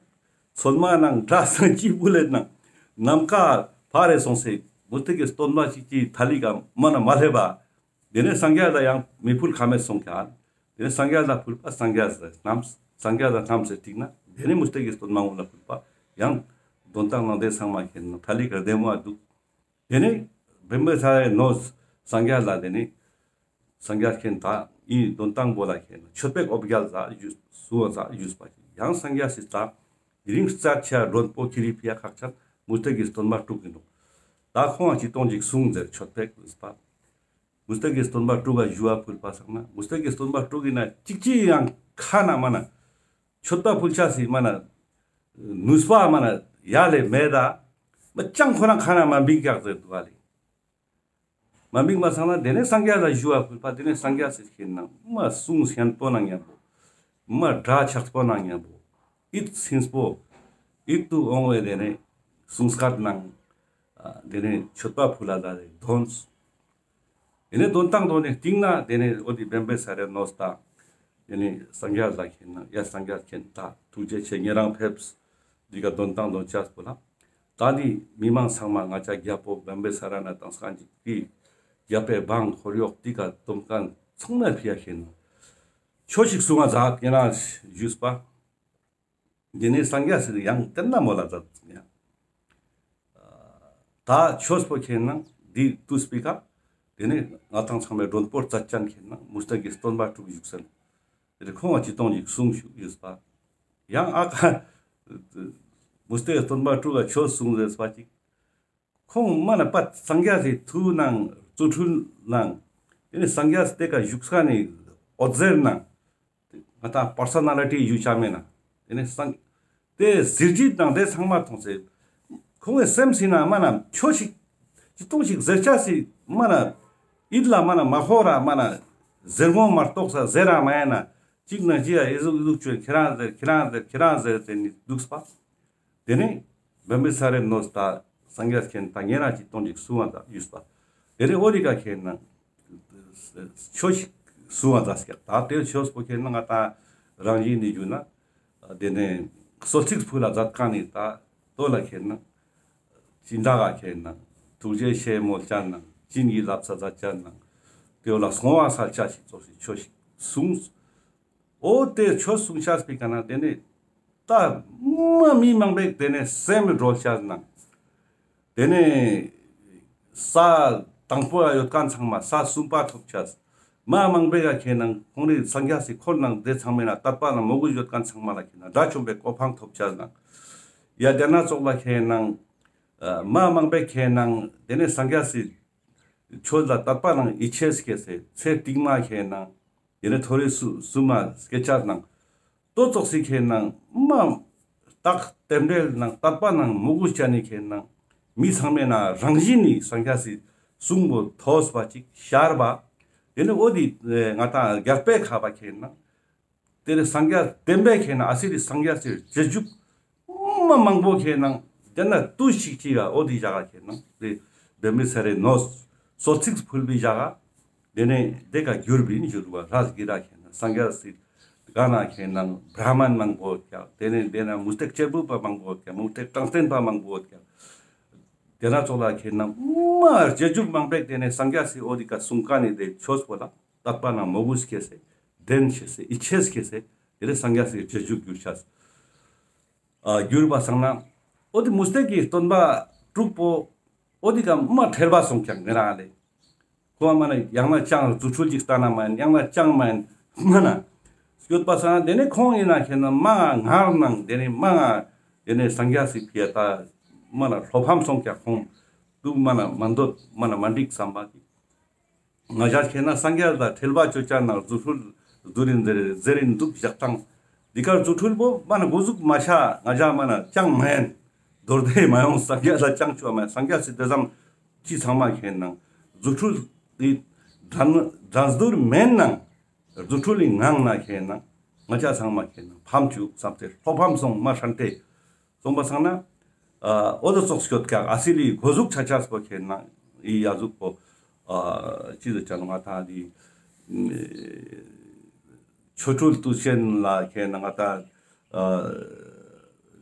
ཚོད་མ་ནང་གྲྭ་སང་ཅི་ཕུལ་ལེ་ནང་ནམ་མཁའ་ཕར་རེ་སོང་སེ་མུ་སྟེགས་ཀྱི་སྟོན་པ་ཅིག་ཅིག་ཐ་ལི་ཀ་མ་ན་མ་སླེབས་པ། དེ་ནས་སངས་རྒྱས་ལ་ཡང་མི་ཕུལ་ཁ་མེད་སོང་ཀྱག་དེ་ནས་སངས་རྒྱས་ལ་ཕུལ་པ་སངས་རྒྱས་ལ་བསྣམས། སངས་རྒྱས་ལ་བསྣམས་སེ་སྟིང་ན་དེ་ནས་མུ་སྟེགས་ཀྱི་སྟོན་པ་ཀུན་ལ་ཕུལ་པ། ཡང་དོན་ཏང་ནང་དེ་ཚང་མ་ཁེན་ནང་ཐ་ལི་ཀ་བདེ་མོ་འདུག་དེ་ནས་བེམ་བེ་ས་རའི་ནོ་སངས་རྒྱས་ལ་དེ་ནས་ སངས་རྒྱས་མཁྱེན་ད་ཨི་དོན་དང་པོ་ལ་མཁྱེན་མཆོད་པའི་འོ་བརྒྱལ་ཟ་ཞུས་སུ་བ་ཟ་ཞུས་པ་ཅིག་ཡང་སངས་རྒྱས་སི་ད་དེ་རིང་རྩད་ཆ་མགྲོན་པོ་ཁྱེར་རེ་ཕི་ཡ་ཁག་ཆ་མུ་སྟེགས་ཀྱི་སྟོན་པ་དྲུག་ཡིན་ནོ། ད་ཁོང་ང་ཅི་གཏོང་ཅིག་གསུང་ཟེར་མཆོད་པའི་ཟེར་པ། མུ་སྟེགས་ཀྱི་སྟོན་པ་དྲུག་ག་ཞུ་བ་ཕུལ་པ་སང་ན་མུ་སྟེགས་ཀྱི་སྟོན་པ་དྲུག་ཡིན་ན་གཅིག་ཅི་ཡང་ཁ་ན་མ་ན་མཆོད་པ་ཕུལ་ཆ་སི་མ་ན་ནུས་པ་མ་ན་ཡ་ལེ་མེད་ད། མ་ཅང་ཁོ་རང་ཁ་ན་མ་འབིག་ཀྱག་ཟེར་འདུག་ག་ལེ། མ་འབིག་མ་སང་ན་དེ་ནས་སངས་རྒྱས་ལ་ཞུ་བ་ཕུལ་པ་དེ་ནས་སངས་རྒྱས་སི་མཁྱེན་ན་མ་གསུང་སྙན་པོ་ན་སྙན་པོ། མ་སྒྲ་ཆགས་པོ་ན་སྙན་པོ། ཨིད་སིམས་པོ། ཨིད་དུ་འོང་བའི་དེ་ནས་གསུང་སྐད་ནང་། ཨ་དེ་ནས་མཆོད་པ་ཕུལ་ལ་ད་རེ་དོན། དེ་ནས་དོན་དང་དོན་ནས་སྟིང་ན་དེ་ནས་འོ་དེ་བེམ་བེ་ས་རེ་ནོས་ད། དེ་ནས་སངས་རྒྱས་ལ་མཁྱེན་ན་ཡ་སངས་རྒྱས་མཁྱེན་ད་ཐུགས་རྗེ་ཆེ་ཉེ་རང་ཕེབས། འདི་ག་དོན་དང་དོན་ཆགས་པོ་ལ། ད་འདི་མི་མང་ཚང་མ་ང་ཅག་རྒྱལ་པོ་བེམ་བེ་ས་ར་ན་དང་སང་ཅིག་གི་རྒྱལ་པོའི་འབངས་འཁོར་གཡོག་འདི་ག་དོམ་མཁན་ཚང་མ་ཕི་ཡ་མཁྱེན་ན། ཆོས་ཤིག་གསུང་ང་མཛད་ཡིན་ན་ཞུས་པ། དེ་ནས་སངས་རྒྱས་སི་ཡང་དེ་ན་མོལ་ལ་མཛད་ཡ། ད་ཆོས་པོ་མཁྱེན་ན་འདི་དུས་པི་ཀ། དེ་ནས་ང་དང་ཚང་མའི་མགྲོན་པོ་རྩད་ཅན་མཁྱེན་ན་མུ་སྟེགས་ཀྱི་སྟོན་པ་དྲུག་བཞུགས་སན། དེ་ཁོང་ང་ཅི་གཏོང་ཅིག་གསུང་ཞུ་ཡོད་པ། ཡང་ཨ་ཁ་མུ་སྟེགས་སྟོན་པ་དྲུག་ལ་ཆོས་གསུང་ཟེར་པ་ཅིག་ཁོང་མ་ན་པ་སངས་རྒྱས་སི་ཐུགས་ནང་རྫུ་འཕྲུལ་ནང་། དེ་ནས་སངས་རྒྱས་སི་དེ་ཀ་བཞུགས་ས་ནི་འོད་ཟེར་ནང་། ང་ད་པར་སོ་ན་ལི་ཊི་ཡུ་ཆ་མེད་ན། དེ་ནས་སངས་དེ་གཟི་བརྗིད་ནང་དེ་ཚང་མ་མཐོང་ཚེ། ཁོང་གི་སེམས་སི་ན་མ་ན་ཆོས་ཤིག་ཅི་གཏོང་ཞིག་ཟེར་ཆ་སི་མ་ན་ཡིད་ལ་མ་ན་མ་ཧོ་ར་མ་ན་ཟེར་ངོ་མ་གཏོགས་ས་ཟེར་ར་མ་ཡིན་ན་ཅིག་ན་ཅི་ཡ་ཨི་ཟུག་ཨི་ཟུག་ཆོས་ཁྱེད་རང་ཟེར་ཁྱེད་རང་ཟེར་ཁྱེད་རང་ཟེར་ཟེར་ནི་འདུག་པ། དེ་ནས་བེམ་བེ་ས་རེ་ནོས་ད་སངས་རྒྱས་མཁྱེན་ད་ཉེ་རང་ཅི་གཏོང་ཅིག་གསུང་བ་ད་ཡུས་པ། དེ་ནས་འོ་དེ་ཀ་མཁྱེན་ན་ཆོས་ཤིག་གསུང་བ་ད་སྐྱ་ད་དེ་ཆོས་པོ་མཁྱེན་ན་ང་ད་རང་བཞིན་ནི་རྒྱུ་ན། དེ་ནས་གསོལ་ཚིགས་ཕུལ་ལ་མཛད་མཁན་ནི་ད་ལྟོ་ལ་མཁྱེན་ན། སྦྱིན་བདག་ག་མཁྱེན་ན། ཐུགས་རྗེ་ཆེ་མོལ་ཅན་ན། སྦྱིན་གྱི་བསླབ་བྱ་མཛད་ཅན་ན། དེ་ལ་སོང་བ་སལ་ཆ་ཞིག་ཙོགས་ཤིག་ཆོས་ཤིག་གསུངས། འོ་དེ་ཆོས་གསུང་ཆ་སྤེ་ཀ་ན་དེ་ནས་ད་མ་མི་མང་པོས་དེ་ནས་སེམས་སྒྲོལ་ཆ་ན། དེ་ནས་ས་དང་པོ་ཡོད་མཁན་ཚང་མ་ས་གསུམ་པ་ཐོབ་ཆ། མ་མང་པོས་ཀ་མཁྱེན་ན་ཁོང་རི་སངས་རྒྱས་སི་འཁོར་ནང་དེ་ཚང་མའི་ན་དད་པ་ན་མོས་གུས་ཡོད་མཁན་ཚང་མ་ལ་མཁྱེན་ན་དགྲ་བཅོམ་པའི་གོ་འཕང་ཐོབ་ཆ་ན། ཡ་དེ་ན་ཙོགས་ལ་མཁྱེན་ན་མ་མང་པོས་མཁྱེན་ན་དེ་ནས་སངས་རྒྱས་སི་ཆོས་ལ་དད་པ་ནང་ཡིད་ཆེས་སྐྱེས་སེ་ཚེ་རྟིང་མ་མཁྱེན་ན། དེ་ནས་མཐོ་རིས་སུ་སུ་མ་སྐད་ཆ་ནང་། ལྟོ་ཙོགས་སི་མཁྱེན་ན་མ་རྟག་རྟེན་འབྲེལ་ནང་དད་པ་ནང་མོས་གུས་ཅན་ནི་མཁྱེན་ན་མི་ཚང་མའི་ན་རང་བཞིན་ནི་སངས་རྒྱས་སི་གསུང་པོ་ཐོས་པ་ཅིག་ཤར་བ། དེ་ནས་འོ་དེ་ང་ད་རྒྱལ་པོའི་ཁ་བ་མཁྱེན་ན། དེ་ནས་སངས་རྒྱས་བསྟན་པའི་མཁྱེན་ན་ཨ་སི་རི་སངས་རྒྱས་སི་རྗེས་འཇུག་མ་མང་པོ་མཁྱེན་ན་དེ་ན་ཏུ་ཞིག་ཅིག་ག་འོ་དེ་ཞག་ག་མཁྱེན་ན་དེ་བེམ་བེ་ས་རེ་ནོས་གསོལ་ཚིགས་ཕུལ་བའི་ཞག་ག་དེ་ནས་དེ་ཀ་གྱུར་པའི་འཇུག་པ་ར་གི་ར་མཁྱེན་ན་སངས་རྒྱས་སི་ག་ན་མཁྱེན་ན་བྲ་མན་མང་པོ་ཡོད་ཀྱག་དེ་ནས་དེ་ན་མུ་སྟེགས་གཅེར་བུ་པ་མང་པོ་ཡོད་ཀྱག་མུ་སྟེགས་དྲང་བདེན་པ་མང་པོ་ཡོད་ཀྱག་དེ་ན་ཙོགས་ལ་མཁྱེན་ན་མ་རྗེས་འཇུག་མང་པོས་དེ་ནས་སངས་རྒྱས་སི་འོ་དེ་ཀ་གསུང་མཁན་ནི་དེ་ཆོས་པོ་ལ་དད་པ་ན་མོས་གུས་སྐྱེས་སེ་དྲན་ཤེས་སེ་ཡིད་ཆེས་སྐྱེས་སེ་དེ་ནས་སངས་རྒྱས་སི་རྗེས་འཇུག་གྱུར་ཆ། ཨ་གྱུར་པ་སང་ན། འོ་དེ་མུ་སྟེགས་ཀྱི་སྟོན་པ་དྲུག་པོ། འོ་དེ་ཀ་མ་ཁྲེལ་བ་སོང་ཀྱག་ངེ་རང་ལེ། ཁོང་མ་ན་ཡང་ན་ཅང་རྫུ་འཕྲུལ་ཅིག་ལྟ་ན་མ་ཡིན་ཡང་ན་ཅང་མ་ཡིན་མ་ན། སྐྱོད་པ་སང་ན་དེ་ནས་ཁོང་ཡིན་ན་མཁྱེན་ན་མ་ང་ངར་ནང་དེ་ནས་མ་ང་དེ་ནས་སངས་རྒྱས་སི་ཕི་ཡ་ད་མ་ན་བློ་ཕམ་སོང་ཀྱག་ཁོང་དུ་མ་ན་མ་འདོད་མ་ན་མ་འགྲིག་བསམ་པ་ཅིག་ང་ཅག་མཁྱེན་ན་སངས་རྒྱས་ལ་ཁྲེལ་བ་ཅོ་ཅན་ན་རྫུ་འཕྲུལ་བསྡུ་རིན་ཟེར་ཟེར་རིན་འདུག་ཞག་དང་། འདི་ཀར་རྫུ་འཕྲུལ་པོ་མ་ན་འགོ་ཟུག་མ་ཆ་ང་ཅག་མ་ན་ཅང་མ་ཡིན། མདོར་བསྡུས་མ་ཡོང་སངས་རྒྱས་ལ་ཅང་ཆོ་མ་ཡིན་སངས་རྒྱས་སི་དེ་ཙམ་ཅི་ཚང་མ་མཁྱེན་ན་རྫུ་འཕྲུལ་འདི་འགྲན་འགྲན་བསྡུར་མེད་ན་རྫུ་འཕྲུལ་ལི་ངང་ན་མཁྱེན་ན་ང་ཅག་ཚང་མ་མཁྱེན་ན་ཕམ་བཅུག་བསམ་སྟེ་བློ་ཕམ་སོང་མ་ཧྲན་ཏེ། སོང་པ་སང་ན། ཨ་འོ་དོ་ཙོགས་སྐྱོད་ཀྱག་ཨ་སི་ལི་གོ་ཟུག་ཆ་ཆ་སྤོ་མཁྱེན་ན་ཡི་ཡ་ཟུག་པོ། ཨ་ཅི་ཟེར་ཅ་ནོ་ང་ཏང་དེ། ཆོ་འཕྲུལ་དུས་ཆེན་ལ་མཁྱེན་ན་ང་ཏང་། ཨ་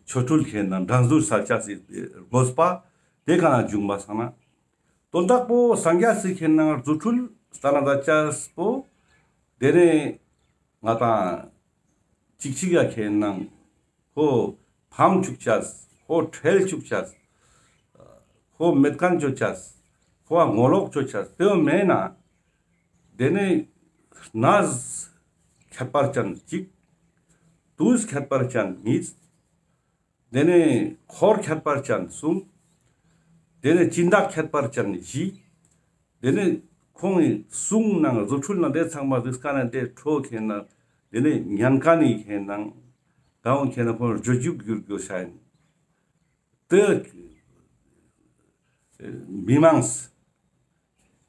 ཆོ་འཕྲུལ་མཁྱེན་ན་འགྲན་བསྡུར་ས་ཆ་སི་དགོས་པ་དེ་ག་ན་བྱུང་པ་སང་ན། དོན་དག་པོ་སངས་རྒྱས་སི་མཁྱེན་ན་རྫུ་འཕྲུལ་ལྟ་ན་ད་ཆ་སྤོ། དེ་ནས་ང་ཏང་ཅིག་ཅིག་ཡ་མཁྱེན་ན། ཁོ་ཕམ་བཅུག་ཅས། ཁོ་ཁྲེལ་བཅུག་ཅས། ཁོ་མེད་མཁན་བཅོ་ཅས། ཁོ་ངོ་ལོག་བཅོ་ཅས་དེ་བོ་མེད་ན། དེ་ནས་གནས་ཁྱད་པར་ཅན་གཅིག། དུས་ཁྱད་པར་ཅན་གཉིས། དེ་ནས་འཁོར་ཁྱད་པར་ཅན་གསུམ། དེ་ནས་སྦྱིན་བདག་ཁྱད་པར་ཅན་བཞི། དེ་ནས་ཁོང་གི་གསུང་ནང་རྫུ་འཕྲུལ་ནང་དེ་ཚང་མ་རིགས་ཀ་ནས་དེ་འཕྲོ་ཁེན་ན། དེ་ནས་ཉན་མཁན་ནི་ཁེན་ན། གང་ཁེན་ན་ཁོང་རྗེས་འཇུག་གྱུར་དགོས་ཤ་ཡིན། དེ་མི་མང་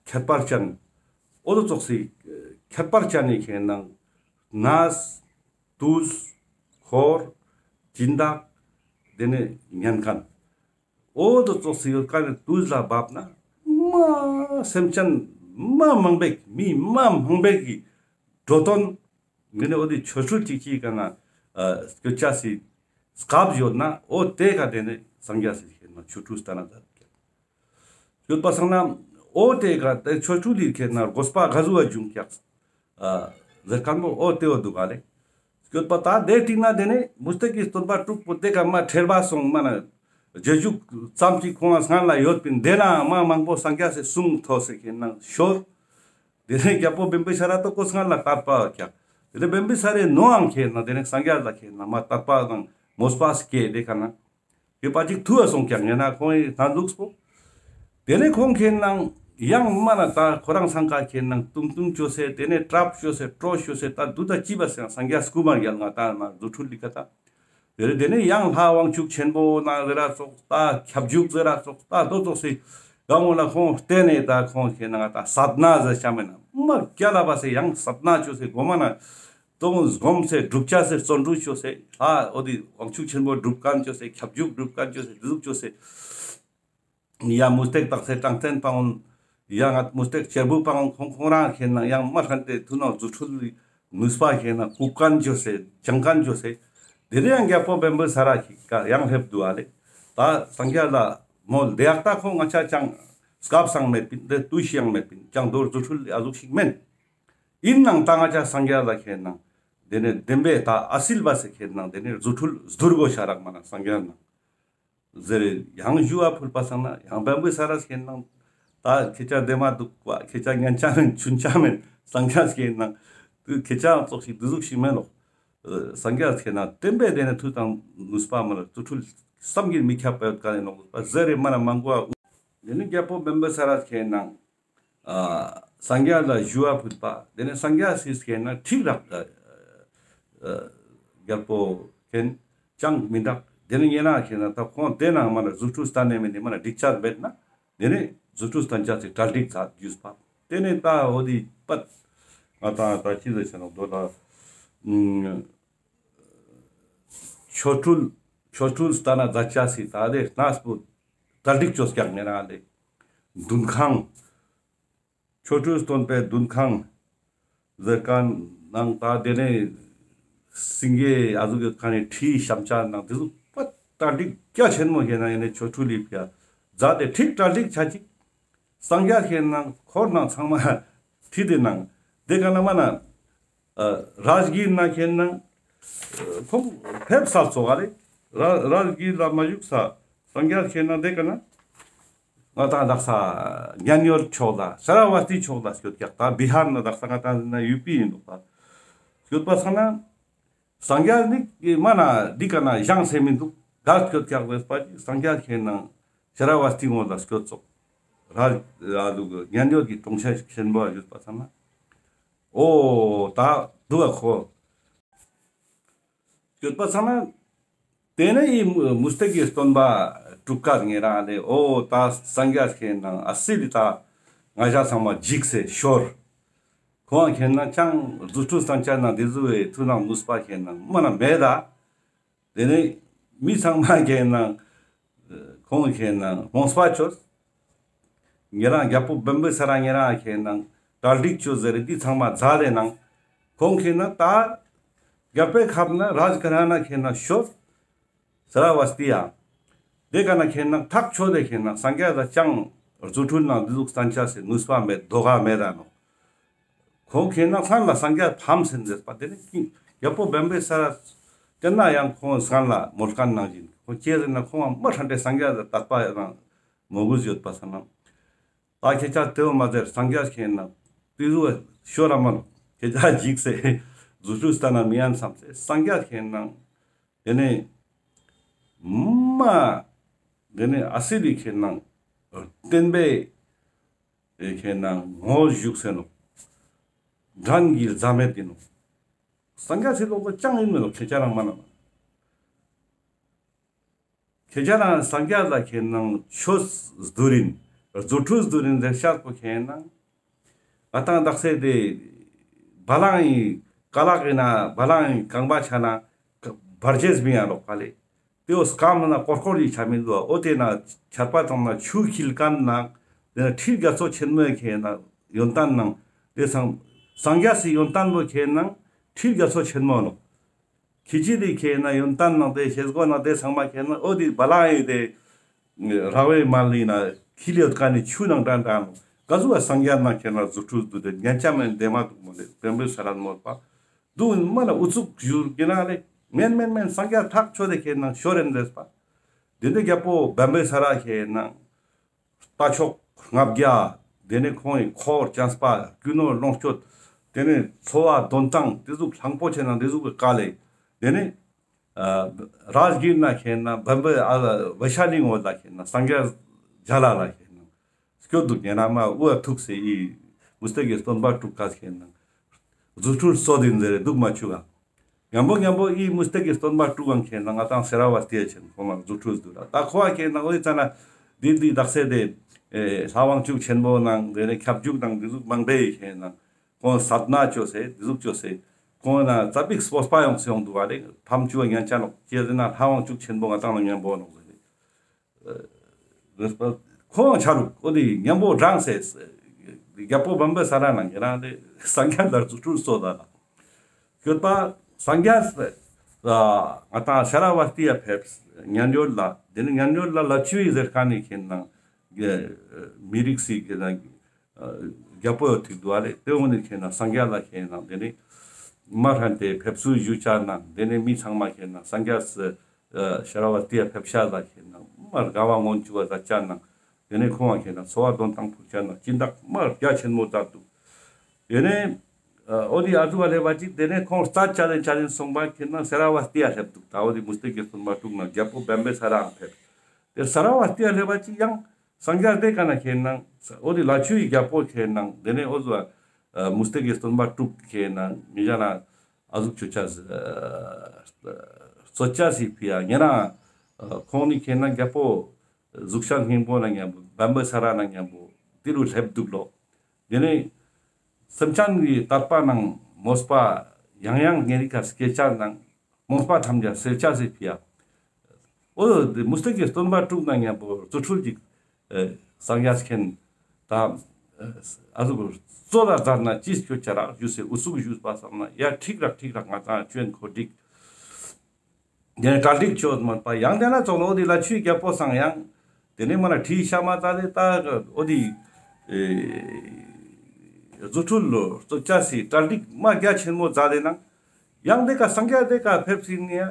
ཁྱད་པར་ཅན། འོ་དོ་ཙོགས་སི་ཁྱད་པར་ཅན་ནི་ཁེན་ན། གནས། དུས། འཁོར། སྦྱིན་བདག། དེ་ནས་ཉན་མཁན། འོ་དོ་ཙོགས་སི་ཡོད་ཀ་ནས་དུས་ལ་བབ་ན། མ་སེམས་ཅན་མ་མང་པོ་ཞིག་མི་མ་མང་པོ་ཞིག་གི་འགྲོ་དོན། ངས་ནི་འོ་དེ་ཆོ་འཕྲུལ་གཅིག་གཅིག་ག་ན་སྐྱོད་ཅེས་སི་སྐབས་ཡོད་ན། འོ་དེ་ག་དེ་ནས་སངས་རྒྱས་སི་ཁེན་ན་ཆོ་འཕྲུལ་སྟན་ན་མཛད་ཀྱག། ཡོད་པ་སང་ན་འོ་དེ་ག་དེ་ཆོ་འཕྲུལ་ལི་ཁེན་ན་དགོས་པ་ག་ཟུག་བ་བྱུང་ཀྱག་ཟེར་མཁན་པོ་འོ་དེ་བོ་འདུག་ག་ལེ། ཡོད་པ་ད་དེ་སྟིང་ན་དེ་ནས་མུ་སྟེགས་ཀྱི་སྟོན་པ་དྲུག་པོ་དེ་ག་མ་ཁྲེལ་བ་སོང་མ་ན་རྗེས་འཇུག་ཙམ་ཅིག་ཁོང་ལ་སྔན་ལ་ཡོད་པིན། དེ་ན་མ་མང་པོ་སངས་རྒྱས་སི་གསུང་ཐོས་སེ་ཁེན་ན་ཤོར། དེ་ནས་རྒྱལ་པོ་བིམ་བི་ས་ར་ཏོ་ཁོ་སྔན་ལ་དད་པ་ཀྱག། དེ་ནས་བིམ་བི་ས་རའི་ནོའང་ཁེན་ན་དེ་ནས་སངས་རྒྱས་ལ་ཁེན་ན་མ་དད་པ་དང་མོས་པ་སྐྱེས་དེ་ག་ན། ཡོད་པ་ཅིག་ཐུ་བ་སོང་ཀྱག་ངེ་ན་ཁོང་ངི་ནང་འདུག་སྤོ། དེ་ནས་ཁོང་ཁེན་ན་ཡང་མ་ན་ད་ཁོ་རང་སང་ཀ་ཁེན་ན་ཏུང་ཏུང་ཅོས་སེ། དེ་ནས་ཏྲབ་ཅོས་སེ། ཀྲོ་ཅོས་སེ། ད་དུ་ད་ཅི་བ་སེ་སངས་རྒྱས་སྐུ་མ་རྒྱལ་ང་ད་ན་རྫུ་འཕྲུལ་ལི་ཀ་ད། དེ་རེ་དེ་ནས་ཡང་ལྷ་དབང་ཕྱུག་ཆེན་པོ་ན་ཟེར་ར་ཙོགས། ད་ཁྱབ་འཇུག་ཟེར་ར་ཙོགས། ད་དོ་ཙོགས་སི་གང་འོ་ལ་ཁོང་བསྟེན་ནས་ད་ཁོང་ཁེན་ན་ད་སད་ན་ཟེར་ཆ་མེད་ན་མ་རྒྱལ་ལ་བ་སེ་ཡང་སད་ན་ཅོས་སེ་གོ་མ་ན། ཏོང་སྒོམ་སེ་སྒྲུབ་ཅེས་སི་བརྩོན་འགྲུས་ཅོས་སེ། ལྷ་འོ་དེ་དབང་ཕྱུག་ཆེན་པོ་སྒྲུབ་མཁན་ཅོས་སེ། ཁྱབ་འཇུག་སྒྲུབ་མཁན་ཅོས་སེ། དེ་ཟུག་ཅོས་སེ། ཡ་མུ་སྟེགས་དག་སེ་དྲང་བཙན་པ་འོན། ཡ་ང་མུ་སྟེགས་གཅེར་བུ་པ་འོན། ཁོང་ཁོང་རང་ཁེན་ན་ཡང་མ་ཧྲན་ཏེ་ཐུ་ནང་རྫུ་འཕྲུལ་ནུས་པ་ཁེན་ན་བཀུག་མཁན་ཅོས་སེ་སྦྱང་མཁན་ཅོས་སེ། དེ་རེ་ཡང་རྒྱལ་པོ་བིམ་བི་ས་ར་ཞིག་ག་ཡང་སླེབས་འདུག་ཨ་ལེ། ད་སངས་རྒྱས་ལ་མོལ་དེ་ཡག་ད་ཁོང་ང་ཅག་ཅང་སྐབས་སང་མེད་པིན། དེ་དུས་ཤིག་ཡང་མེད་པིན། ཅང་མདོར་རྫུ་འཕྲུལ་ཨ་ཟུག་ཞིག་མེན། ཡིན་ནང་ད་ང་ཅག་སངས་རྒྱས་ལ་ཁེན་ན་དེ་ནས་བདེན་པའི་ད་ཨ་སིལ་བ་སེ་ཁེན་ན་དེ་ནས་རྫུ་འཕྲུལ་བསྡུར་དགོས་ཤ་རག་མ་ན་སངས་རྒྱས་ན་ཟེར་ཡང་ཞུ་བ་ཕུལ་པ་སང་ན་ཡང་བིམ་བི་ས་ར་ཁེན་ན་ད་ཁྱེད་ཅག་བདེ་མ་འདུག་པ། ཁྱེད་ཅག་ཉན་ཆ་མེན་ཆུན་ཆ་མེན། སངས་རྒྱས་ཁེན་ན་ཁྱེད་ཅག་ཙོགས་ཤིག་དེ་ཟུག་ཞིག་མེན་ནོག། སངས་རྒྱས་ཁེན་ན་བདེན་པའི་དེ་ནས་མཐུ་དང་ནུས་པ་མ་ལ་རྫུ་འཕྲུལ་བསམ་གྱིས་མི་ཁྱབ་པ་ཡོད་ཀ་ནས་ནོག་པ་ཟེར་རེ་མ་ན་མང་པོ་ཨ། དེ་ནས་རྒྱལ་པོ་བིམ་བི་ས་ར་ཁེན་ན་ཨ་སངས་རྒྱས་ལ་ཞུ་བ་ཕུལ་པ། དེ་ནས་སངས་རྒྱས་སི་ཁེན་ན་ཁྲིག་རག་ཨ་ཨ་རྒྱལ་པོ་ཁེན་ཅང་མི་འདག། དེ་ནས་ངེ་ན་ཁེན་ན་ད་ཁོང་དེ་ནང་མ་ན་རྫུ་འཕྲུལ་སྟན་ནས་མེད་ནི་མ་ན་འགྲིག་ཆ་མེད་ན། དེ་ནས་རྫུ་འཕྲུལ་སྟན་ཅེས་སི་གྲ་སྒྲིག་མཛད་རྒྱུས་པ། དེ་ནས་ད་འོ་དེ་པད་ང་ད་ད་ཅི་ཟེར་ཆ་ནོག་དོ་ད། ཨུམ། ཆོ་འཕྲུལ་ཆོ་འཕྲུལ་སྟན་ན་མཛད་ཅེས་སི་ད་དེ་གནས་པོ་གྲ་སྒྲིག་ཅོས་ཀྱག་ངེ་ན་ལེ། འདུན་ཁང་། ཆོ་འཕྲུལ་སྟོན་པའི་འདུན་ཁང་ཟེར་མཁན་ནང་ད་དེ་ནས་སེང་གེ་ཨ་ཟུག་གི་ཁ་ནས་ཁྲིའི་ཞབས་ཆ་ནང་དེ་ཟུག་པ་གྲ་སྒྲིག་རྒྱ་ཆེན་མོ་ཁེན་ན་ཡིན་ནས་ཆོ་འཕྲུལ་ལི་ཕིའ་མཛད་དེ་ཁྲིག་གྲ་སྒྲིག་ཆ་ཅིག། སངས་རྒྱས་ཁེན་ན་འཁོར་ནང་ཚང་མ་ཁྲི་དེ་ནང་དེ་ག་ན་མ་ན་ཨ་རཱ་ཇ་གིར་ན་ཁེན་ན་ཨ་ཁོང་ཕེབས་ས་ཙོགས་ཨ་ལེ། རཱ་རཱ་ཇ་གིར་ལ་མ་བཞུགས་ས་སངས་རྒྱས་ཁེན་ན་དེ་ག་ན། ང་ཏང་དག་ས་མཉན་ཡོད་ཕྱོགས་ལ་ཤ་ར་བ་ཏི་ཕྱོགས་ལ་སྐྱོད་ཀྱག། ད་བི་ཧར་ན་དག་ས་ང་ཏང་ན་ཡུ་པི་ཡིན་འདུག་པ། སྐྱོད་པ་སང་ན་སངས་རྒྱས་ནི་མ་ན་འདི་ཀ་ན་བཞེངས་སེ་མི་འདུག། ག་སྐྱོད་ཀྱག་ཟེར་པ་ཅིག་སངས་རྒྱས་ཁེན་ན་ཤ་ར་བ་ཏི་ངོས་ལ་སྐྱོད་ཙོག། ར་ར་ལུག་མཉན་ཡོད་ཀྱི་གྲོང་ཁྱེར་ཆེན་པོ་ཡོད་པ་སང་ན། འོ་ད་འདུག་ག་ཁོ། སྐྱོད་པ་སང་ན། དེ་ནས་ཡི་མུ་མུ་སྟེགས་ཀྱི་སྟོན་པ་དྲུག་ཀ་ངེ་རང་ལས་འོ་ད་སངས་རྒྱས་ཁེན་ན་ཨ་སི་ལི་ད་ང་ཞ་ཚང་མ་འཇིགས་སེ་ཤོར། ཁོང་ཁེན་ན་ཅང་རྫུ་འཕྲུལ་སྟན་ཅེས་ན་འདི་ཟུག་བའི་མཐུ་ནང་ནུས་པ་ཁེན་ན་མ་ན་མེད་ད། དེ་ནས་མི་ཚང་མ་ཁེན་ན་ཁོང་ཁེན་ན་རྨོངས་པ་ཅོས། ཉེ་རང་རྒྱལ་པོ་བིམ་བི་ས་ར་ཉེ་རང་ཁེན་ན་གྲ་སྒྲིག་ཅོས་ཟེར་འདི་ཚང་མ་མཛད་དེ་ནང་ཁོང་ཁེན་ན་ད་རྒྱལ་པོའི་ཁབ་ན་རཱ་ཇ་གྷ་ར་ན་ཁེན་ན་ཤོར། ཤ་ར་བ་སྟི་ཡ། དེ་ཀ་ན་ཁེན་ན་ཐག་ཆོད་དེ་ཁེན་ན་སངས་རྒྱས་ལ་ཅང་རྫུ་འཕྲུལ་ནང་འདི་ཟུག་སྟན་ཅེས་སི་ནུས་པ་མེད་དོ་ག་མེད་ད་ནོ། ཁོང་ཁེན་ན་སང་ལ་སངས་རྒྱས་ཕམ་ཟིན་ཟེར་པ་དེ་ནི་ཀིང་རྒྱལ་པོ་བིམ་བི་ས་ར་དེ་ན་ཡང་ཁོང་སང་ལ་མོལ་ཁན་ནང་བཞིན་ཁོང་ཁྱེད་ཟེར་ན་ཁོང་མ་ཧྲན་ཏེ་སངས་རྒྱས་ལ་དད་པ་ཡང་མོ་གུས་ཡོད་པ་སང་ན། ད་ཁྱེད་ཅག་དེའོ་མ་ཟེར་སངས་རྒྱས་ཁེན་ན་ དེ་ཟུག་ཤོར་ར་མ་ནོག། ཁྱེད་ཅག་འཇིགས་སེ་རྫུ་འཕྲུལ་སྟན་ན་མི་ཡན་བསམ་སེ་སངས་རྒྱས་ཁེན་ན་དེ་ནས་མ་དེ་ནས་ཨ་སི་ལི་ཁེན་ན་བསྟན་པའི་ཁེན་ན་ངོ་བོ་བཞུགས་སེ་ནོག། འགྲན་གྱི་རྩ་མེད་དེ་ནོག། སངས་རྒྱས་སི་ལོག་པ་ཅང་ཡིན་མི་ནོག། ཁྱེད་ཅག་རང་མ་ན་མ། ཁྱེད་ཅག་རང་སངས་རྒྱས་ལ་ཁེན་ན་ཆོས་སྡུད་རིན་རྫུ་འཕྲུལ་སྡུད་རིན་ཟེར་ཤག་པོ་ཁེན་ན་ང་ཏང་དག་སེ་དེ་བ་ལང་ཡི་ཀ་ལག་ཡིན་ན་བ་ལང་ཡི་རྐང་པ་ཆ་ན་བར་ཆད་མི་ཡ་ལོག་པ་ལེ། དེ་འོ་སྐམ་ན་ཀོར་ཀོར་ཡི་ཆ་མི་འདུག། འོ་དེ་ན་ཆར་པ་ཐོང་ན་ཆུ་འཁྱིལ་མཁན་ན་དེ་ན་ཁྲི་རྒྱ་མཚོ་ཆེན་མོའི་ཁེན་ན་ཡོན་ཏན་ནང་དེ་སང་སངས་རྒྱས་སི་ཡོན་ཏན་པོ་ཁེན་ན་ཁྲི་རྒྱ་མཚོ་ཆེན་མོ་ནོག། ཁྱེད་ཅི་དེ་ཁེན་ན་ཡོན་ཏན་ནང་དེ་ཤེས་སྒོ་ནང་དེ་ཚང་མ་ཁེན་ན་འོ་དེ་བ་ལང་ཡི་དེ་ར་བའི་མལ་ལི་ན་འཁྱིལ་ཡོད་མཁན་ནི་ཆུ་ནང་འདྲ་འདྲ་ནོག། ག་ཟུག་བ་སངས་རྒྱས་ནང་ཁེན་ན་རྫུ་འཕྲུལ་སྡུད་དེ་ཉན་ཆ་མེད་དེ་མ་འདུག་མོ་ལེ། བེམ་པོའི་ས་ར་མོལ་པ་འདུག་མ་ན་ཨུ་ཚུགས་ཞུ་གི་ན་ལེ། མེན་མེན་མེན། སངས་རྒྱས་ཐག་ཆོད་དེ་ཁེན་ན་ཤོར་རིན་རེད་པ། དེ་ནས་རྒྱལ་པོ་བེམ་པོའི་ས་ར་ཁེན་ན་རྟ་མཆོག་ལྔ་བརྒྱ། དེ་ནས་ཁོང་གི་འཁོར་བཅས་པ་རྒྱུ་ནོར་ལོངས་སྤྱོད། དེ་ནས་འཚོ་བ་དོན་ཐང་དེ་ཟུག་གླང་པོ་ཆེ་ནང་དེ་ཟུག་གི་དཀའ་ལས། དེ་ནས་ཨ་རཱ་ཇ་གིར་ན་ཁེན་ན་བེམ་པོའི་ཨ་བེ་ཤ་ལི་ངོས་ལ་ཁེན་ན་སངས་རྒྱས་མཇལ་ལ་ལ་ཁེན་ན་སྐྱོད་འདུག། ཉེ་རང་མ་འུ་ཐུག་སེ་ཡི་མུ་སྟེགས་ཀྱི་སྟོན་པ་དྲུག་ཀ་ཁེན་ན་རྫུ་འཕྲུལ་སོ་དིན་ཟེར་རེ་འདུག་མ་བཅུག་ག། ཉམ་པོ་ཉམ་པོ་ཨི་མུ་སྟེགས་ཀྱི་སྟོན་པ་དྲུག་ཡང་ཁེན་ན་ང་ཏང་སེ་ར་བ་སྟི་ཡ་ཆེན་ཁོང་ལ་རྫུ་འཕྲུལ་འདུག་ལ། ད་ཁོ་བ་ཁེན་ན་འོ་ཡི་ཙ་ན་དེ་དེ་དག་སེ་དེ་ཨེ་ལྷ་དབང་ཕྱུག་ཆེན་པོ་ནང་དེ་ནས་ཁྱབ་འཇུག་ནང་དེ་ཟུག་མང་པོ་ཡི་ཁེན་ན་ཁོང་སད་ན་བཅོས་སེ་དེ་ཟུག་བཅོས་སེ་ཁོང་ན་ཙ་པིག་སྤོབས་པ་ཡོང་སེ་ཡོང་འདུག་བ་རེ། ཕམ་བཅུ་བ་ཉན་ཆ་ནོག་ཅེས་ཟེར་ན་ལྷ་དབང་ཕྱུག་ཆེན་པོ་ང་ཏང་ནང་ཉམ་པོ་ནོག་ཟེར་རེ། ཁོང་ཆ་རུག་འོ་དེ་ཉམ་པོ་འགྲངས་སེ་རྒྱལ་པོ་བེམ་པོའི་ས་ར་ནང་ཉེ་རང་དེ་སངས་རྒྱས་ལ་རྫུ་འཕྲུལ་སོ་ད་ལ། སྐྱོད་པ་སངས་རྒྱས་ང་ཏང་ཤ་ར་བ་སྟི་ཡ་ཕེབས་ཉན་ཡོད་ལ། དེ་ནི་ཉན་ཡོད་ལ་ལ་ཆུ་ཡི་ཟེར་ཁན་ནི་ཁེན་ན་མི་རིགས་སི་ཁེན་ན་རྒྱལ་པོ་ཡོད་ཐིག་འདུག་ཨ་ལེ། དེ་འོ་ནི་ཁེན་ན་སངས་རྒྱས་ལ་ཁེན་ན་དེ་ནི་མ་ཧན་དེ་ཕེབས་བསུ་ཞུ་ཆ་ནང་དེ་ནི་མི་ཚང་མ་ཁེན་ན་སངས་རྒྱས་སི་ཤ་ར་བ་སྟི་ཡ་ཕེབས་ཤ་ལ་ཁེན་ན་མ་དགའ་བ་སྔོན་ཆུ་བ་ཟ་ཆ་ནང་དེ་ནི་ཁོང་བ་ཁེན་ན་འཚོ་བ་དོན་ཐང་ཕུག་ཆ་ནང་སྦྱིན་བདག་མ་རྒྱ་ཆེན་མོ་མཛད་འདུག། དེ་ནས་ཨ་འོ་དེ་ཨ་ཟུག་བ་སླེབས་པ་ཅིག་དེ་ནས་ཁོང་རྩ་བཅད་དེ་བཅད་དེ་སོང་པ་ཁེན་ན་སེ་ར་བ་སྟི་ཡ་སླེབས་འདུག། ད་འོ་དེ་མུ་སྟེགས་ཀྱི་སྟོན་པ་དྲུག་ན་རྒྱལ་པོ་བེམ་པོའི་ས་རའང་ཕེབས། དེ་སེ་ར་བ་སྟི་ཡ་སླེབས་པ་ཅིག་ཡང་སངས་རྒྱས་དེ་ཀ་ན་ཁེན་ན་འོ་དེ་ལ་ཆུ་ཡི་རྒྱལ་པོ་ཁེན་ན་དེ་ནས་འོ་ཟུག་ཨ་མུ་སྟེགས་ཀྱི་སྟོན་པ་དྲུག་ཁེན་ན་མི་ཞག་ན་ཨ་ཟུག་ཆོ་ཆ་རྩོད་ཆ་སི་ཕི་ཡ་ཉེ་རང་ཁོང་ནི་ཁེན་ན་རྒྱལ་པོ་གཟུགས་ཅན་སྙིང་པོ་ན་མཉམ་པོ་བེམ་པོའི་ས་ར་ན་མཉམ་པོ་དེ་རུ་སླེབས་འདུག་ལོ། དེ་ནས་སེམས་ཅན་གྱི་དད་པ་ནང་མོས་པ་ཡང་ཡང་ཉེ་རི་ཀ་སྐྱེ་ཆ་ནང་རྨོངས་པ་ཐམས་ཅད་སེལ་ཆ་སི་ཕི་ཡ། འོ་དེ་མུ་སྟེགས་ཀྱི་སྟོན་པ་དྲུག་ན་མཉམ་པོ་རྫུ་འཕྲུལ་གྱི་ཨེ་སངས་རྒྱས་མཁྱེན་ད་ཨ་ཟུག་གཙོ་ལ་མཛད་ན་ཅི་སྐྱོ་ཆ་རག་ཞུ་སེ་འུ་ཚུགས་ཞུས་པ་བསམ་ན་ཡ་ཁྲིག་རག་ཁྲིག་རག་ང་ཏང་ཆོས་འཁོར་འགྲིག། དེ་ནས་གྲ་སྒྲིག་ཆོས་མ་པ་ཡང་དེ་ན་ཙོགས་ལ་འོ་དེ་ལ་ཆུའི་རྒྱལ་པོ་སང་ཡང་དེ་ནས་མ་ན་ཁྲིའི་ཤ་མ་ཙ་ལེ་ད་འོ་དེ་རྫུ་འཕྲུལ་ལོ་རྩོད་ཆ་སི་གྲ་སྒྲིག་མ་རྒྱ་ཆེན་མོ་ཙ་ལེ་ནང་ཡང་དེ་ཀ་སངས་རྒྱས་དེ་ཀ་ཕེབས་སི་ནི་ཡ་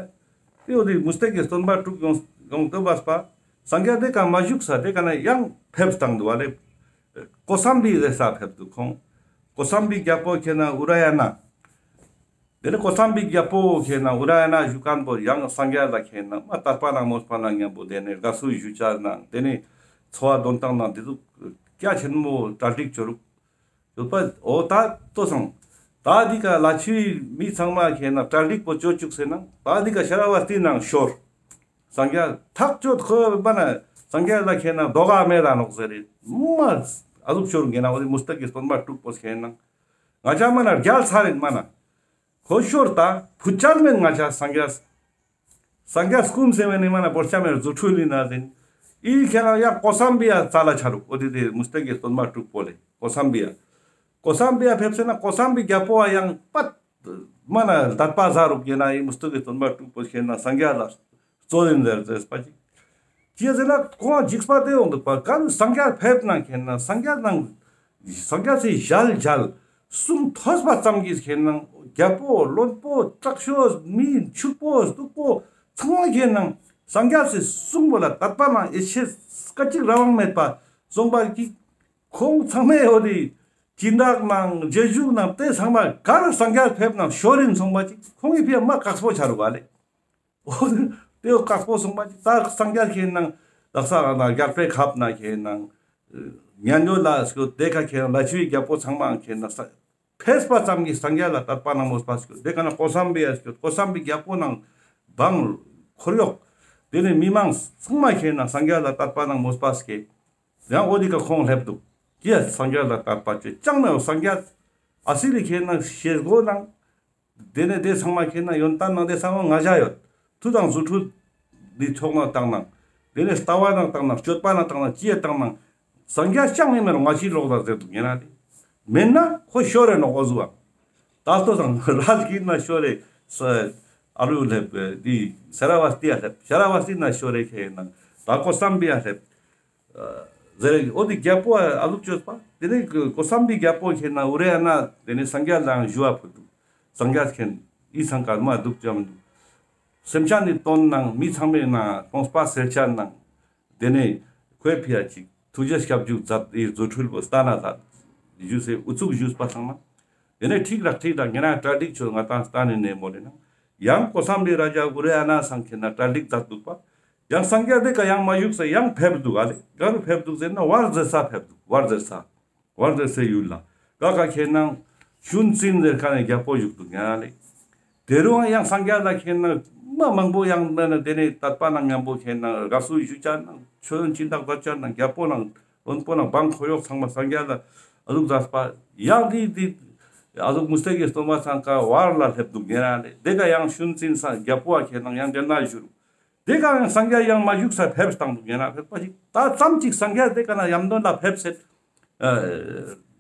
དེ་འོ་དེ་མུ་སྟེགས་ཀྱི་སྟོན་པ་དྲུག་ཡོང་ཡོང་དོ་བས་པ་སངས་རྒྱས་དེ་ཀ་མ་བཞུགས་ས་དེ་ཀ་ན་ཡང་ཕེབས་བཏང་འདུག་བ་ལེ། ཀོ་སམ་བི་རེ་ས་ཕེབས་འདུག་ཁོང་། ཀོ་སམ་བི་རྒྱལ་པོ་ཁེ་ན་ཨུ་ར་ཡ་ན། དེ་ནས་ཀོ་སམ་བི་རྒྱལ་པོ་ཁེ་ན་ཨུ་ར་ཡ་ན་བཞུགས་མཁན་པོ་ཡང་སངས་རྒྱས་ལ་ཁེ་ན་མ་དད་པ་ནང་མོས་པ་ནང་མཉམ་པོ་དེ་ནས་དགའ་བསུ་ཞུ་ཆ་ནང་དེ་ནས་འཚོ་བ་དོན་ཐང་ནང་དེ་ཚོ་རྒྱ་ཆེན་མོ་གྲ་སྒྲིག་བྱོས་རུག་ཡོད་པ། འོ་ད་ལྟོས་སང་ད་འདི་ཀ་ལ་ཆུའི་མི་ཚང་མ་ཁེ་ན་གྲ་སྒྲིག་པོ་བྱོས་བཅུག་སེ་ནང་ད་འདི་ཀ་ཤ་ར་བ་སྟི་ནང་ཤོར། སངས་རྒྱས་ཐག་ཆོད་ཁོ་པ་ན་སངས་རྒྱས་ལ་ཁེ་ན་དོ་ག་མེད་ད་ནོག་ཟེར་རེད། མ་ཨ་ཟུག་ཤོར་གེ་ན་འོ་དེ་མུ་སྟེགས་ཀྱི་སྟོན་པ་དྲུག་པོ་ཁེ་ན། ང་ཅག་མ་ན་རྒྱལ་ཚར་རེད་མ་ན། ཁོ་ཤོར་ད་ཕུད་ཅར་མེད་ང་ཅག་སངས་རྒྱས། སངས་རྒྱས་སྐུ་མ་སེ་མེད་ནི་མ་ན་བོར་ཆ་མེད་རྫུ་འཕྲུལ་ལི་ན་ཟིན། ཨི་ཁེ་ན་ཡ་ཀོ་སམ་བི་ཡ་ཙ་ལ་ཆ་རུག་འོ་དེ་དེ་མུ་སྟེགས་ཀྱི་སྟོན་པ་དྲུག་པོ་ལེ་ཀོ་སམ་བི་ཡ། ཀོ་སམ་བི་ཡ་ཕེབས་སེ་ན་ཀོ་སམ་བི་རྒྱལ་པོ་བ་ཡང་པད་མ་ན་དད་པ་ཟ་རུག་ཡིན་ན་ཨི་མུ་སྟེགས་ཀྱི་སྟོན་པ་དྲུག་པོ་ཁེ་ན་སངས་རྒྱས་ལ་རྩོད་ཡིན་ཟེར་ཟེར་པ་ཅིག། ཅི་ཟེར་ན་ཁོང་འཇིགས་པ་དེ་ཡོང་འདུག་པ་ག་ནི་སངས་རྒྱས་ཕེབས་ན་ཁེ་ན་སངས་རྒྱས་ནང་སངས་རྒྱས་སི་ཞལ་མཇལ་གསུང་ཐོས་པ་ཙམ་གྱིས་ཁེ་ན་རྒྱལ་པོ་བློན་པོ་དྲག་ཤོས་མི་ཕྱུག་པོ་སྡུག་པོ་ཚང་མ་ཁེ་ན་སངས་རྒྱས་སི་གསུང་པོ་ལ་དད་པ་ནང་ཡེ་ཤེས་སྐད་ཅིག་རང་དབང་མེད་པ་སོང་པ་གི་ཁོང་ཚང་མས་འོ་དེ་ སྦྱིན་བདག་ནང་རྗེས་འཇུག་ནང་དེ་ཚང་མ་ག་རུ་སངས་རྒྱས་ཕེབས་ནང་ཤོར་རིན་སོང་པ་ཅིག་ཁོང་གི་ཕི་མ་དཀགས་པོ་ཆ་རུག་ལེ། འོ་དེ་དཀགས་པོ་སོང་པ་ཅིག་ད་སངས་རྒྱས་ཁེ་ནང་དག་ས་ན་རྒྱལ་པོའི་ཁབ་ན་ཁེ་ནང་ཉན་ཡོད་ལ་སྐྱོད་དེ་ཀ་ཁེ་ནང་ལ་ཆུའི་རྒྱལ་པོ་ཚང་མ་ཁེ་ནང་ས་ཕེབས་པ་ཙམ་གྱིས་སངས་རྒྱས་ལ་དད་པ་ནང་མོས་པ་སྐྱོད། དེ་ཀ་ན་ཀོ་སམ་བི་ཡ་སྐྱོད། ཀོ་སམ་བི་རྒྱལ་པོ་ནང་འབངས་འཁོར་གཡོག་དེ་ནས་མི་མང་ཚང་མ་ཁེ་ནང་སངས་རྒྱས་ལ་དད་པ་ནང་མོས་པ་སྐྱེ། ཡང་འོ་དེ་ཀ་ཁོང་སླེབས་འདུག་ཀྱེ་སངས་རྒྱས་ལ་དད་པ་ཅོ་ཅང་མེད། སངས་རྒྱས་ཨ་སི་ལི་ཁེ་ནང་ཤེས་སྒོ་ནང་དེ་ནས་དེ་ཚང་མ་ཁེ་ནང་ཡོན་ཏན་ནང་དེ་ཚང་མ་ང་ཞ་ཡོད། མཐུ་དང་རྫུ་འཕྲུལ་འདི་ཚོགས་ནང་བཏང་ནང་དེ་ནས་ལྟ་བ་ནང་བཏང་ནང་སྤྱོད་པ་ནང་བཏང་ནང་ཅི་ཡ་བཏང་ནང་སངས་རྒྱས་ཅང་མེད་མེད་ང་ཅི་ལོག་ད་ཟེར་འདུག་ཉེ་ན་དེ་མེད་ན་ཁོ་ཤོར་རེ་ནོག་འོ་ཟུག་ཨ། ད་ལྟོ་དང་རལ་གྱི་ན་ཤོར་རེ་ས་ཨ་རུ་སླེབས་དེ་སེ་ར་བ་སྟི་ཡ་སླེབས། སེ་ར་བ་སྟི་ན་ཤོར་རེ་ཁེ་ནང་ད་ཀོ་སམ་བི་ཡ་སླེབས། ཟེར་འོ་དེ་རྒྱལ་པོ་ཨ་ལུག་བཅོས་པ་དེ་ནས་ཀོ་སམ་བི་རྒྱལ་པོ་ཁེ་ན་ཨུ་རེ་ཨ་ན་དེ་ནས་སངས་རྒྱས་ལའང་ཞུ་བ་ཕུལ་འདུག་སངས་རྒྱས་ཁེ་ན་ཨི་སང་ཀར་མ་འདུག་ཅམ་འདུག་སེམས་ཅན་ནི་དོན་ནང་མི་ཚང་མའི་ནང་དགོངས་པ་སེལ་ཆ་ནང་དེ་ནས་ཁོའི་ཕི་ཡ་ཅིག་ཐུགས་རྗེ་སྐྱབས་འཇུག་མཛད་དེ་རྫུ་འཕྲུལ་པོ་སྟན་ན་མཛད་ཞུས་སེ་ཨུ་ཚུགས་ཞུས་པ་ཚང་མ་དེ་ནས་ཁྲིག་རག་ཁྲིག་རག་ཉེ་རང་གྲ་སྒྲིག་ཆོད་ང་ཏང་སྟན་ནས་ནས་མོ་ལེ་ན་ཡང་ཀོ་སམ་བི་ར་ཇ་ཨུ་རེ་ཨ་ན་སང་ཁེ་ན་གྲ་སྒྲིག་མཛད་འདུག་པ། ཡང་སངས་རྒྱས་དེ་ཀ་ཡང་མ་བཞུགས་ས་ཡང་ཕེབས་འདུག་ཨ་ལེ། ག་རུ་ཕེབས་འདུག་ཟེར་ན་ཝར་ཛེར་ས་ཕེབས་འདུག་ཝར་ཛེར་ས། ཝར་ཛེར་སའི་ཡུལ་ལ་ག་ག་ཁེ་ནང་ཤུན་ཙིན་ཟེར་ཁ་ནས་རྒྱལ་པོ་བཞུགས་འདུག་ཉ་ལེ། དེ་རུ་ཡང་སངས་རྒྱས་ལ་ཁེ་ནང་མ་མང་པོ་ཡང་མེད་ན་དེ་ནས་དད་པ་ནང་མཉམ་པོ་ཁེ་ནང་དགའ་བསུ་ཞུ་ཅ་ནང་མཆོད་ཡོན་སྦྱིན་བདག་མཛད་ཅ་ནང་རྒྱལ་པོ་ནང་བློན་པོ་ནང་འབངས་འཁོར་གཡོག་ཚང་མ་སངས་རྒྱས་ལ་ཨ་ཟུག་མཛད་པ་ཡང་དེ་དེ་ཨ་ཟུག་མུ་སྟེགས་ཀྱི་སྟོན་པ་ཚང་ཀ་ཝར་ལ་སླེབས་འདུག་ཉ་ལེ། དེ་ཀ་ཡང་ཤུན་ཙིན་ས་རྒྱལ་པོ་ཨ་ཁེ་ནང་ཡང་འདྲེ་ན་བཞུར། དེ་ཀ་ཡང་སངས་རྒྱས་ཡང་མ་བཞུགས་ས་ཕེབས་བཏང་འདུག་ཉེ་ན་ཕེབས་པ་ཞིག་ད་ཙམ་ཅིག་སངས་རྒྱས་དེ་ཀ་ན་ཡམ་དོན་ལ་ཕེབས་སེ།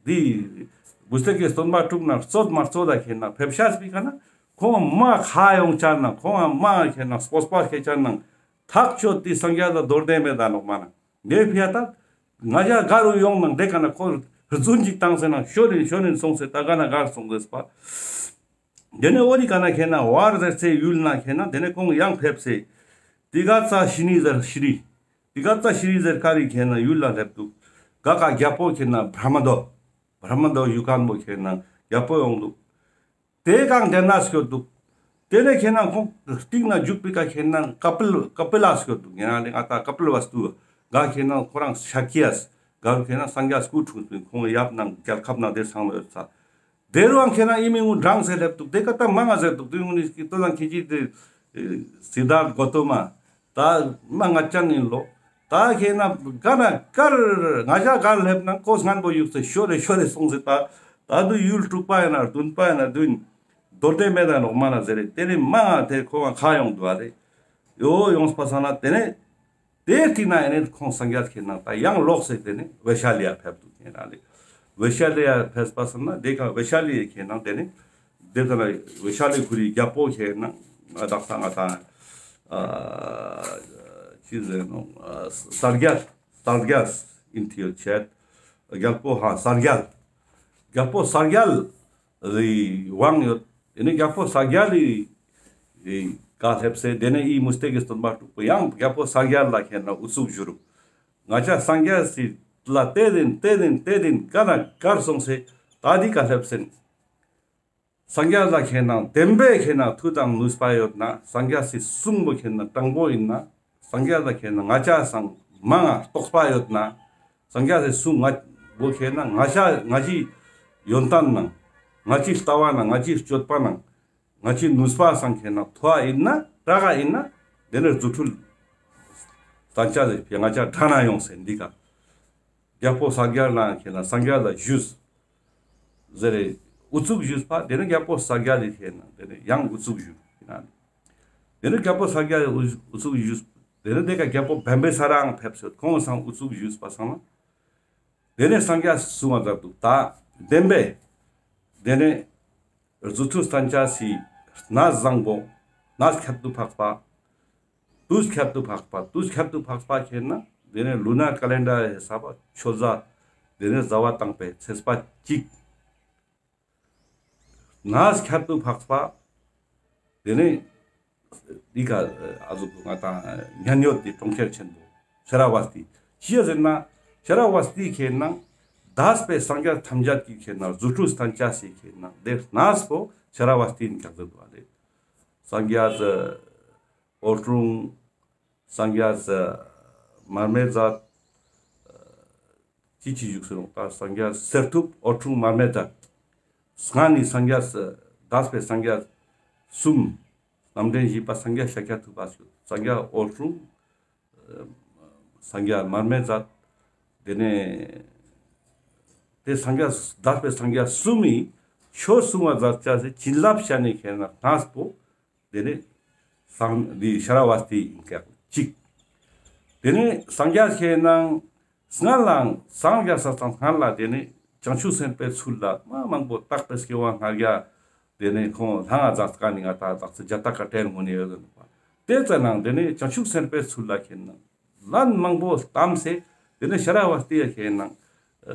འདི་མུ་སྟེགས་ཀྱི་སྟོན་པ་དྲུག་ན་རྩོད་མ་རྩོད་ལ་ཁེ་ན་ཕེབས་ཤ་སྤི་ཀ་ན་ཁོང་མ་ཁ་ཡོང་ཅ་ན་ཁོང་མ་ཁེ་ན་སྤོས་པ་ཁེ་ཅ་ན་ཐག་ཆོད་དེ་སངས་རྒྱས་ལ་མདོར་བསྟན་མེད་ད་ནོག་མ་ན་ངའི་ཕི་ཡ་ད་ང་ཞ་ག་རུ་ཡོང་ནང་དེ་ཀ་ན་ཁོ་རྫུན་ཅིག་བཏང་སེ་ན་ཤོ་རིན་ཤོ་རིན་སོང་སེ་ད་ག་ན་གར་སོང་ཟེར་པ། དེ་ནས་འོ་རི་ཀ་ན་ཁེ་ན་ཝར་ཟེར་སའི་ཡུལ་ན་ཁེ་ན་དེ་ནས་ཁོང་ཡང་ཕེབས་སེ། ཏི་ག་ཙ་ཤི་ནི་ཟེར་ཤི་རི། ཏི་ག་ཙ་ཤི་རི་ཟེར་ཀ་རི་ཁེ་ན་ཡུལ་ལ་སླེབས་འདུག་ག་ཀ་རྒྱལ་པོ་ཁེ་ན་བྷྲ་མ་དོ། བྷྲ་མ་དོ་ཡུལ་མཁན་པོ་ཁེ་ན་རྒྱལ་པོ་ཡོང་འདུག་དེ་གང་དེ་ན་སྐྱོད་འདུག་དེ་ནས་ཁེ་ན་ཁོང་སྟིང་ན་འཇུག་པའི་ཀ་ཁེ་ན་ཀ་པིལ་ཀ་པིལ་ལ་སྐྱོད་འདུག་ཉེ་རང་ལས་ང་ད་ཀ་པིལ་བ་སྟུ་ག་ཁེ་ན་ཁོ་རང་ཤཱ་ཀྱ་ཡས་ག་རུ་ཁེ་ན་སངས་རྒྱས་སྐུ་འཁྲུངས་པའི་ཁོང་ཡབ་ནང་རྒྱལ་ཁབ་ནང་དེ་སང་ལ་ཡོད་ས། དེ་རུའང་ཁྱེད་རང་ཨི་མི་ངུ་འབྲང་ཟེར་སླེབས་འདུག་དེ་ཀ་ད་མང་ང་ཟེར་འདུག་དེ་ངུ་ནི་སྐྱིད་དོ་དང་ཁྱེད་ཀྱི་དེ་སི་དཱརྠ་གོ་ཏ་མ་ད་མ་ང་ཅང་ཡིན་ལོ། ད་ཁྱེད་ན་ག་ན་གར་ང་ཞ་གར་སླེབས་ན་ཀོ་སྔན་པོ་ཡུག་ཚེ་ཤོ་རེ་ཤོ་རེ་སོང་ཟེར་ད་ད་དུ་ཡུལ་དྲུག་པ་ཡིན་ན་བདུན་པ་ཡིན་ན་བདུན་མདོར་བསྟན་མེད་ད་ནོག་མ་ན་ཟེར་རེ་དེ་ནི་མ་ང་དེ་ཁོ་བ་ཁ་ཡོང་འདུག་ཨ་རེ་ཡོ་ཡོངས་པ་ས་ན་དེ་ནས། དེ་ཐིག་ན་ཡ་ནི་ཁོང་སངས་རྒྱས་ཁེ་ནང་ད་ཡང་ལོག་སེ་དེ་ནི་བེ་ཤ་ལི་ཡ་ཕེབས་འདུག་ཁེ་ན་ལེ། བེ་ཤ་ལི་ཡ་ཕེབས་པ་སང་ན་དེ་ཀ་བེ་ཤ་ལི་ཡ་ཁེ་ནང་དེ་ནི་དེ་ཀ་ན་བེ་ཤ་ལི་ཁུ་རི་རྒྱལ་པོ་ཁེ་ནང་ང་དག་ས་ང་ད་ཨ་ཅི་ཟེར་ནོ་ཨ་ས་རྒྱལ་ས་རྒྱལ་ཨིན་ཐི་ཡོད་ཆེད་རྒྱལ་པོ་ཧ་ས་རྒྱལ་རྒྱལ་པོ་ས་རྒྱལ་རི་དབང་ཡོད། དེ་ནས་རྒྱལ་པོ་ས་རྒྱལ་ལི་ཀ་སླེབས་སེ་དེ་ནས་ཨི་མུ་སྟེགས་ཀྱི་སྟོན་པ་དྲུག་པོ་ཡང་རྒྱལ་པོ་ས་རྒྱལ་ལ་ཁེ་ན་ཨུ་ཚུགས་ཞུ་རུ། ང་ཅག་སངས་རྒྱས་སི་ལ་དེ་དིན་དེ་དིན་དེ་དིན་ག་ན་གར་སོང་སེ་ད་འདི་ཀ་སླེབས་སེ་ན། སངས་རྒྱས་ལ་ཁེ་ན་བདེན་པའི་ཁེ་ན་མཐུ་དང་ནུས་པ་ཡོད་ན་སངས་རྒྱས་སི་གསུང་པོ་ཁེ་ན་དྲང་པོ་ཡིན་ན། སངས་རྒྱས་ལ་ཁེ་ན་ང་ཅག་སང་མང་ང་རྟོགས་པ་ཡོད་ན། སངས་རྒྱས་སི་གསུང་ང་བོ་ཁེ་ན་ང་ཅག་ང་ཅི་ཡོན་ཏན་ནང་ང་ཅི་ལྟ་བ་ནང་ང་ཅི་སྤྱོད་པ་ནང་ང་ཅི་ནུས་པ་སང་ཁེ་ན་མཐོ་བ་ཡིན་ན་དྲག་ག་ཡིན་ན་དེ་ནས་རྫུ་འཕྲུལ་སྟན་ཅ་ཟེར་ཕི་ང་ཅག་དྲག་ན་ཡོང་སེ་འདི་ཀ་རྒྱལ་པོ་ས་རྒྱལ་ལ་ཁེ་ན་སངས་རྒྱས་ལ་ཞུས། ཟེར་རེ་ཨུ་ཚུགས་ཞུས་པ་དེ་ནས་རྒྱལ་པོ་ས་རྒྱལ་ལི་ཁེ་ན་དེ་ནས་ཡང་ཨུ་ཚུགས་ཞུས་ཡིན་ན། དེ་ནས་རྒྱལ་པོ་ས་རྒྱལ་ལི་ཨུ་ཚུགས་ཞུས། དེ་ནས་དེ་ཀ་རྒྱལ་པོ་བེམ་བེ་ས་རའང་ཕེབས་སོད་ཁོང་སང་ཨུ་ཚུགས་ཞུས་པ་སང་ན། དེ་ནས་སངས་རྒྱས་གསུང་བ་མཛད་འདུག་ད་བདེན་པས། དེ་ནས་རྫུ་འཕྲུལ་སྟན་ཅ་སི་གནས་བཟང་པོ་གནས་ཁྱད་དུ་འཕགས་པ། དུས་ཁྱད་དུ་འཕགས་པ་དུས་ཁྱད་དུ་འཕགས་པ་ཁེ་ན་དེ་ནས་ལུ་ནར་ཀ་ལེན་ཌར་ཧེ་ས་བ་ཆོས་ཟླ་དེ་ནས་ཟླ་བ་དང་པའི་ཚེས་པ་གཅིག་གནས་ཁྱད་དུ་འཕགས་པ་དེ་ནས་འདི་ཀ་ཨ་ཟུག་ང་དང་ཉན་ཡོད་དེ་གྲོང་ཁྱེར་ཆེན་པོ་ཤ་ར་བ་སྟི་ཅི་ཡ་ཟེར་ན་ཤ་ར་བ་སྟི་ཁེ་ན་ འདས་པའི་སངས་རྒྱས་ཐམས་ཅད་ཀྱི་ཁེ་ན་རྫུ་འཕྲུལ་སྟན་ཅེས་སི་ཁེ་ན་དེ་གནས་པོ་ཤ་ར་བ་སྟི་ཡིན་ཀྱག་ཟེར་བ་ལེ། སངས་རྒྱས་འོད་སྲུང་། སངས་རྒྱས་མར་མེ་མཛད། ཅི་ཅི་བཞུགས་སུ་རུང་ད་སངས་རྒྱས་གསེར་ཐུབ་འོད་སྲུང་མར་མེ་མཛད། སྔ་ནི་སངས་རྒྱས་འདས་པའི་སངས་རྒྱས་གསུམ། རྣམ་འདྲེན་བཞི་པ་སངས་རྒྱས་ཤཱཀྱ་ཐུབ་པ་ཞུ། སངས་རྒྱས་འོད་སྲུང་། སངས་རྒྱས་མར་མེ་མཛད། དེ་ནས་དེ་སངས་རྒྱས་འདས་པའི་སངས་རྒྱས་གསུམ་མི་ཆོས་གསུང་བ་མཛད་ཅེས་སི་བྱིན་རླབས་ཤ་ནི་ཁེ་ན་གནས་པོ། དེ་ནས་སང་འདི་ཤ་ར་བ་སྟི་ཡིན་ཀྱག་ཅིག་དེ་ནས་སངས་རྒྱས་ཁེ་ན་སྔར་ལའང་སངས་རྒྱས་ས་དང་སྔར་ལ་དེ་ནས་བྱང་ཆུབ་སེམས་དཔའི་ཚུལ་ལ་མ་མང་པོ་དག་པའི་སྐྱེ་བ་སྔ་རྒྱ། དེ་ནས་ཁོང་ལྷང་ང་མཛད་ཀ་ནི་ང་ད་དག་ས་རྒྱ་ད་ཀ་ཏྲེན་ངོ་ནས་ཡོད་ཟེར་ནོག་པ། དེ་ཙ་ནང་དེ་ནས་བྱང་ཆུབ་སེམས་དཔའི་ཚུལ་ལ་ཁེ་ན་ལན་མང་པོ་བཏབ་སེ་དེ་ནས་ཤ་ར་བ་སྟི་ཡ་ཁེ་ན་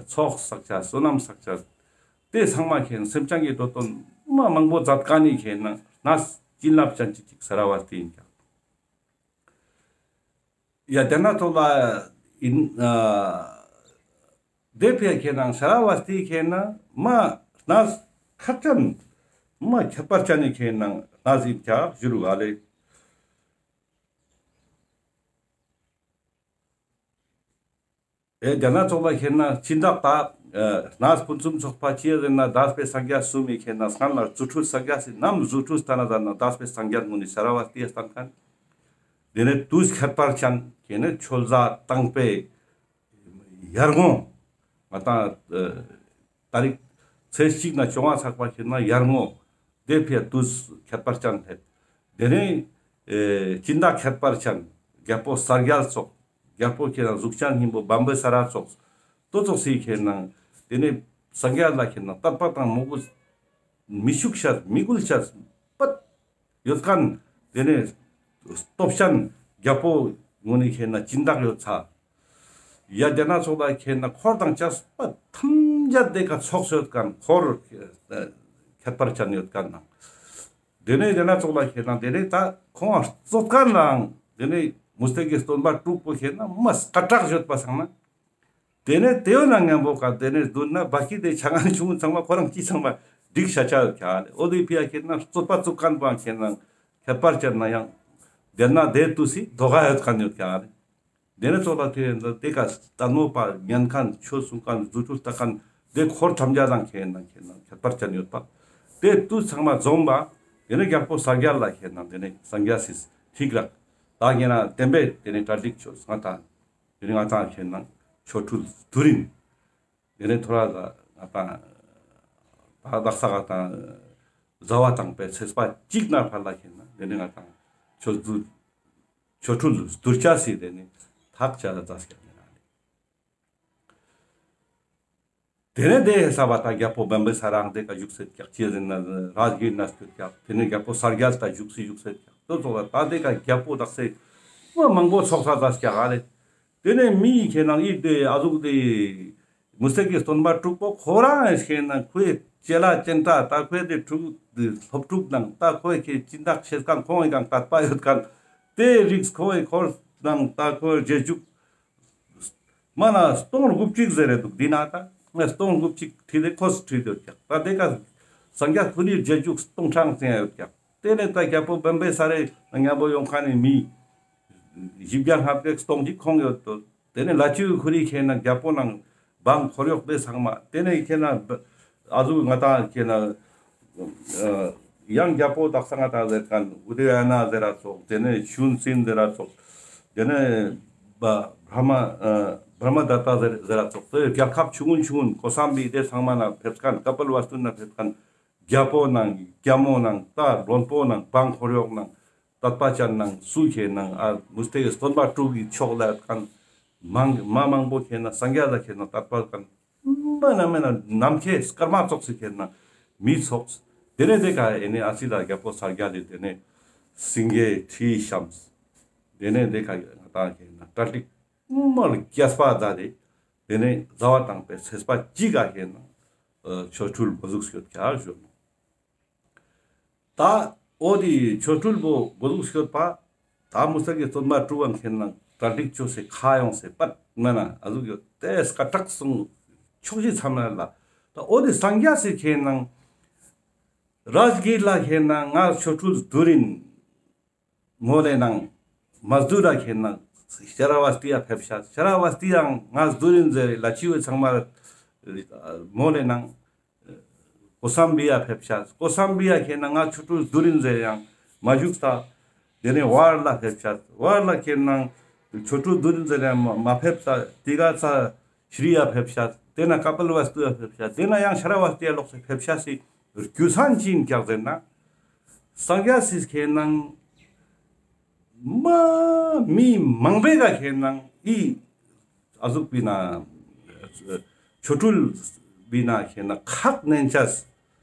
ཚོགས་བསགས་ཅེས་བསོད་ནམས་བསགས་ཅེས། དེ་ཚང་མ་ཁེ་ན་སེམས་ཅན་གྱི་འགྲོ་དོན་མ་མང་པོ་མཛད་ཀ་ནི་ཁེ་ན་གནས་བྱིན་རླབས་ཅན་ཅིག་ཅིག་ཤ་ར་བ་སྟི་ཡིན་ཀྱག་ཡ་དེ་ན་ཚོགས་ལ་ཡིན། ཨ་དེ་ཕི་ཡ་ཁེ་ན་ཤ་ར་བ་སྟི་ཁེ་ན་མ་གནས་ཁ་ཅན་མ་ཁྱད་པར་ཅན་ནི་ཁེ་ན་གནས་ཡིན་ཀྱག་ཞུ་རུ་ག་ལེ། ཨེ་དེ་ན་ཚོགས་ལ་ཁེ་ན་སྦྱིན་བདག་ད་ཨ་གནས་ཕུན་སུམ་ཚོགས་པ་ཅི་ཟེར་ན་འདས་པའི་སངས་རྒྱས་གསུམ་མི་ཁེ་ན་སྔར་ལ་རྫུ་འཕྲུལ་སངས་རྒྱས་སི་ནམ་རྫུ་འཕྲུལ་སྟན་ན་ཟེར་ན་འདས་པའི་སངས་རྒྱས་ངོ་ནི་ཤ་ར་བ་སྟི་ཡ་སྟན་མཁན། དེ་ནས་དུས་ཁྱད་པར་ཅན་ཁེ་ན་ཆོས་ཟླ་དང་པོའི་ཡར་ངོ་། ང་ཏང་ཨ་ཏ་རིག་ཚེས་གཅིག་ནེ་བཅོ་ལྔ་ཚག་པ་ཁེ་ན་ཡར་ངོ་དེ་ཕི་ཡ་དུས་ཁྱད་པར་ཅན་ལེབ། དེ་ནས་ཨེ་སྦྱིན་བདག་ཁྱད་པར་ཅན་རྒྱལ་པོ་གསལ་རྒྱལ་ཙོགས། རྒྱལ་པོ་ཁེ་ན་གཟུགས་ཅན་སྙིང་པོ་བམ་བི་ས་ར་ཙོགས། ཏོ་ཙོགས་སི་ཁེ་ན་དེ་ནས་སངས་རྒྱས་ལ་ཁེ་ན་དད་པ་དང་མོས་གུས་མི་ཤུགས་ཤ་མི་གུལ་ཤ་པད་ཡོད་མཁན། དེ་ནས་སྟོབས་ཅན་རྒྱལ་པོ་ངོ་ནི་ཁེ་ན་སྦྱིན་བདག་ཡོད་ཚ། ཡ་དེ་ན་ཚོགས་ལ་ཁེ་ན་འཁོར་དང་བཅས་པ་ཐམས་ཅད་དེ་ཀ་ཚོགས་སུ་ཡོད་མཁན་འཁོར་ཁྱད་པར་ཅན་ཡོད་མཁན་ནང་། དེ་ནས་དེ་ན་ཚོགས་ལ་ཁེ་ན་དེ་ནས་ད་ཁོང་ང་གཙོ་མཁན་ནང་དེ་ནས་མུ་སྟེགས་ཀྱི་སྟོན་པ་དྲུག་པོ་ཁེ་ན་མ་སྐད་གྲགས་ཡོད་པ་སང་ན། དེ་ནས་དེ་ཡོད་ན་མཉམ་པོ་ཀ་དེ་ནས་བསྡུར་ན་བ་ཀི་དེ་ཆ་ངན་ཆུང་ངུན་ཚང་མ་ཁོ་རང་ཅི་ཚང་མ་འགྲིག་ཤ་ཆ་ཡོད་ཀྱག་ལེ། འོ་དེ་ཕི་ཡ་ཁེ་ན་རྩོད་པ་བཙུགས་མཁན་པོའང་ཁེ་ན་ཁྱད་པར་ཅན་ན་ཡང་དེ་ན་དེ་དུས་སི་དོ་ག་ཡོད་མཁན་ཡོད་ཀྱག་ལེ། དེ་ནས་ཚོགས་ལ་དེ་ཡོད་ན་དེ་ཀ་ལྟད་མོ་པ་ཉན་མཁན་ཆོས་གསུང་མཁན་རྫུ་འཕྲུལ་ལྟ་མཁན་དེ་འཁོར་ཐམས་ཅད་དང་ཁེ་ན་ཁེ་ན་ཁྱད་པར་ཅན་ཡོད་པ། དེ་དུས་ཚང་མ་འཛོམས་པ། དེ་ནས་རྒྱལ་པོ་གསལ་རྒྱལ་ལ་ཁེ་ན་དེ་ནས་སངས་རྒྱས་སི་ཐིག་རག་ད་ཁེ་ན་བདེན་པའི་དེ་ནས་གྲ་སྒྲིག་ཆོས་ང་དང་། དེ་ནས་ང་དང་ཁེ་ན་ཆོ་འཕྲུལ་དུ་རིན། དེ་ནས་ཐོ་ར་ལ་ང་དང་ད་དག་ས་ང་དང་ཟླ་བ་དང་པའི་ཚེས་པ་གཅིག་ནེ་ཕར་ལ་ཁེ་ན་དེ་ནས་ང་དང་ཆོ་འཕྲུལ་ཆོ་འཕྲུལ་དུར་ཆ་སི་དེ་ནས་ཐག་བཅད་ལ་ཙ་སྐྱབས་ནས་ན་ནི། དེ་ནས་དེ་ཧེ་ས་བ་ད་རྒྱལ་པོ་བམ་བི་ས་ར་དེ་ཀ་བཞུགས་སེད་ཀྱག་ཅི་ཟེར་ན་ར་གི་ན་སྐྱོད་ཀྱག་དེ་ནས་རྒྱལ་པོ་གསལ་རྒྱལ་ད་བཞུགས་སེ་བཞུགས་སེད་ཀྱག་ཏོ་ཙོགས་ལ་ད་དེ་ཀ་རྒྱལ་པོ་དག་སེ་མ་མང་པོ་ཚོགས་ས་ཙ་སྐྱབས་ཨ་ལེ། དེ་ནས་མི་ཁེ་ན་ཨི་དེ་ཨ་ཟུག་དེ་མུ་སྟེགས་ཀྱི་སྟོན་པ་དྲུག་པོ་ཁོ་རང་ཁེ་ན་ཁོའི་ཅེ་ལ་ཅན་ཏ་ད་ཁོའི་དེ་དྲུག་སློབ་ཕྲུག་ནང་ད་ཁོའི་ཁེ་སྦྱིན་བདག་ཤེས་མཁན་ཁོང་ངི་གང་དད་པ་ཡོད་མཁན་དེ་རིགས་ཁོའི་འཁོར་ནང་ད་ཁོའི་རྗེས་འཇུག་མ་ན་སྟོང་དགུ་བཅུ་ཟེར་རེ་འདུག་འདི་ན་ད་ངས་སྟོང་དགུ་བཅུ་ཁྲི་དེ་ཁོས་ཁྲི་དེ་ཀྱག་ད་དེ་ཀ་སངས་རྒྱས་ཁོ་རིའི་རྗེས་འཇུག་སྟོང་ཕྲག་ཙམ་ཡོད་ཀྱག་དེ་ནས་ད་རྒྱལ་པོ་བམ་བི་ས་རའི་མཉམ་པོ་ཡོང་མཁན་ནི་མི་བཞི་བརྒྱ་ལྔ་བརྒྱ་སྟོང་གཅིག་ཁོང་ཡོད་དོ། དེ་ནས་ལ་ཆུ་ཁོ་རི་ཁེ་ན་རྒྱལ་པོ་ནང་འབངས་འཁོར་གཡོག་དེ་ཚང་མ་དེ་ནས་ཁེ་ན་ཨ་ཟུག་ང་དང་ཁེ་ན་ཡང་རྒྱལ་པོ་དག་ས་ང་དང་ཟེར་མཁན་ཨུ་དེ་ཡ་ན་ཟེར་ར་ཙོགས། དེ་ནས་ཤུན་སིན་ཟེར་ར་ཙོགས། དེ་ནས་བ་བྷྲ་མ་ཨ་བྷྲ་མ་དཏྟ་ཟེར་ཟེར་ར་ཙོགས། དེ་རྒྱལ་ཁབ་ཆུང་ངུན་ཆུང་ངུན་ཀོ་སམ་བི་དེ་ཚང་མ་ན་ཕེབས་མཁན་ཀ་པིལ་ཝ་སྟུ་ན་ཕེབས་མཁན་རྒྱལ་པོ་ནང་རྒྱལ་མོ་ནང་ད་མགྲོན་པོ་ནང་འབངས་འཁོར་གཡོག་ནང་དད་པ་ཅན་ནང་སུ་ཁེ་ན་ཨ་མུ་སྟེགས་སྟོན་པ་དྲུག་གི་ཕྱོགས་ལ་མཁན་མང་མ་མང་པོ་ཁེ་ན་སངས་རྒྱས་ལ་ཁེ་ན་དད་པ་མཁན་མ་ན་མེ་ན་ནམ་མཁའི་སྐར་མ་ཙོགས་སི་ཁེ་ན་མི་ཚོགས། དེ་ནས་དེ་ཀ་ཨེ་ནས་ཨ་སི་ལ་རྒྱལ་པོ་གསལ་རྒྱལ་ལི་དེ་ནས་སེང་གེ་ཁྲི་བཤམས། དེ་ནས་དེ་ཀ་ང་དང་ཁེ་ན་གྲ་སྒྲིག་མ་རྒྱས་པ་མཛད་དེ་དེ་ནས་ཟླ་བ་དང་པའི་ཚེས་པ་གཅིག་ག་ཁེ་ན་ཆོ་འཕྲུལ་འགོ་འཛུགས་ཡོད་ཀྱག་ཞུ་ནོ། ད་འོ་དེ་ཆོ་འཕྲུལ་པོ་འགོ་འཛུགས་ཡོད་པ། ད་མུ་སྟེགས་ཀྱི་སྟོན་པ་དྲུག་པོའང་ཁེ་ན་གྲ་སྒྲིག་ཆོས་སི་ཁ་ཡོང་སེ་པད་མ་ན་ཨ་ཟུག་ཡོད་དེ་སྐད་གྲགས་སོང་ ཕྱོགས་བཞི་མཚམས་ལ་ལ། ད་འོ་དེ་སངས་རྒྱས་སི་ཁེ་ནང་རཱ་ཇ་གིར་ལ་ཁེ་ནང་ང་ཆོ་འཕྲུལ་བསྡུར་ཡིན། མོལ་ལེ་ནང་མ་བསྡུར་ར་ཁེ་ནང་ཤ་ར་བ་སྟི་ཡ་ཕེབས་ཤག་ཤ་ར་བ་སྟི་ཡང་ང་བསྡུར་ཡིན་ཟེར་ལ་ཅི་བོ་ཚང་མ་མོལ་ལེ་ནང་ཀོ་སམ་བི་ཡ་ཕེབས་ཤག་ཀོ་སམ་བི་ཡ་ཁེ་ནང་ང་ཆོ་འཕྲུལ་བསྡུར་ཡིན་ཟེར་ཡང་མ་བཞུགས་ས། དེ་ནས་ཝར་ལ་ཕེབས་ཤག་ཝར་ལ་ཁེ་ནང་ཆོ་འཕྲུལ་བསྡུར་ཡིན་ཟེར་ཡང་མ་མ་ཕེབས་ས། ཏི་ག་ཚ་ཤྲི་ཡ་ཕེབས་ཤག་དེ་ན་ཀ་པིལ་ཝ་སྟུ་ཡ་ཕེབས་ཤག་དེ་ན་ཡང་ཤ་ར་བ་སྟི་ཡ་ལོགས་སེ་ཕེབས་ཤག་སི་རྒྱུ་མཚན་ཅི་ཡིན་ཀྱག་ཟེར་ན། སངས་རྒྱས་སི་ཁེ་ནང་མ་མི་མང་པོའི་ཀ་ཁེ་ནང་ཨི་ཨ་ཟུག་པི་ན་ཆོ་འཕྲུལ་པི་ན་ཁེ་ནང་ཁག་ནན་ཅས་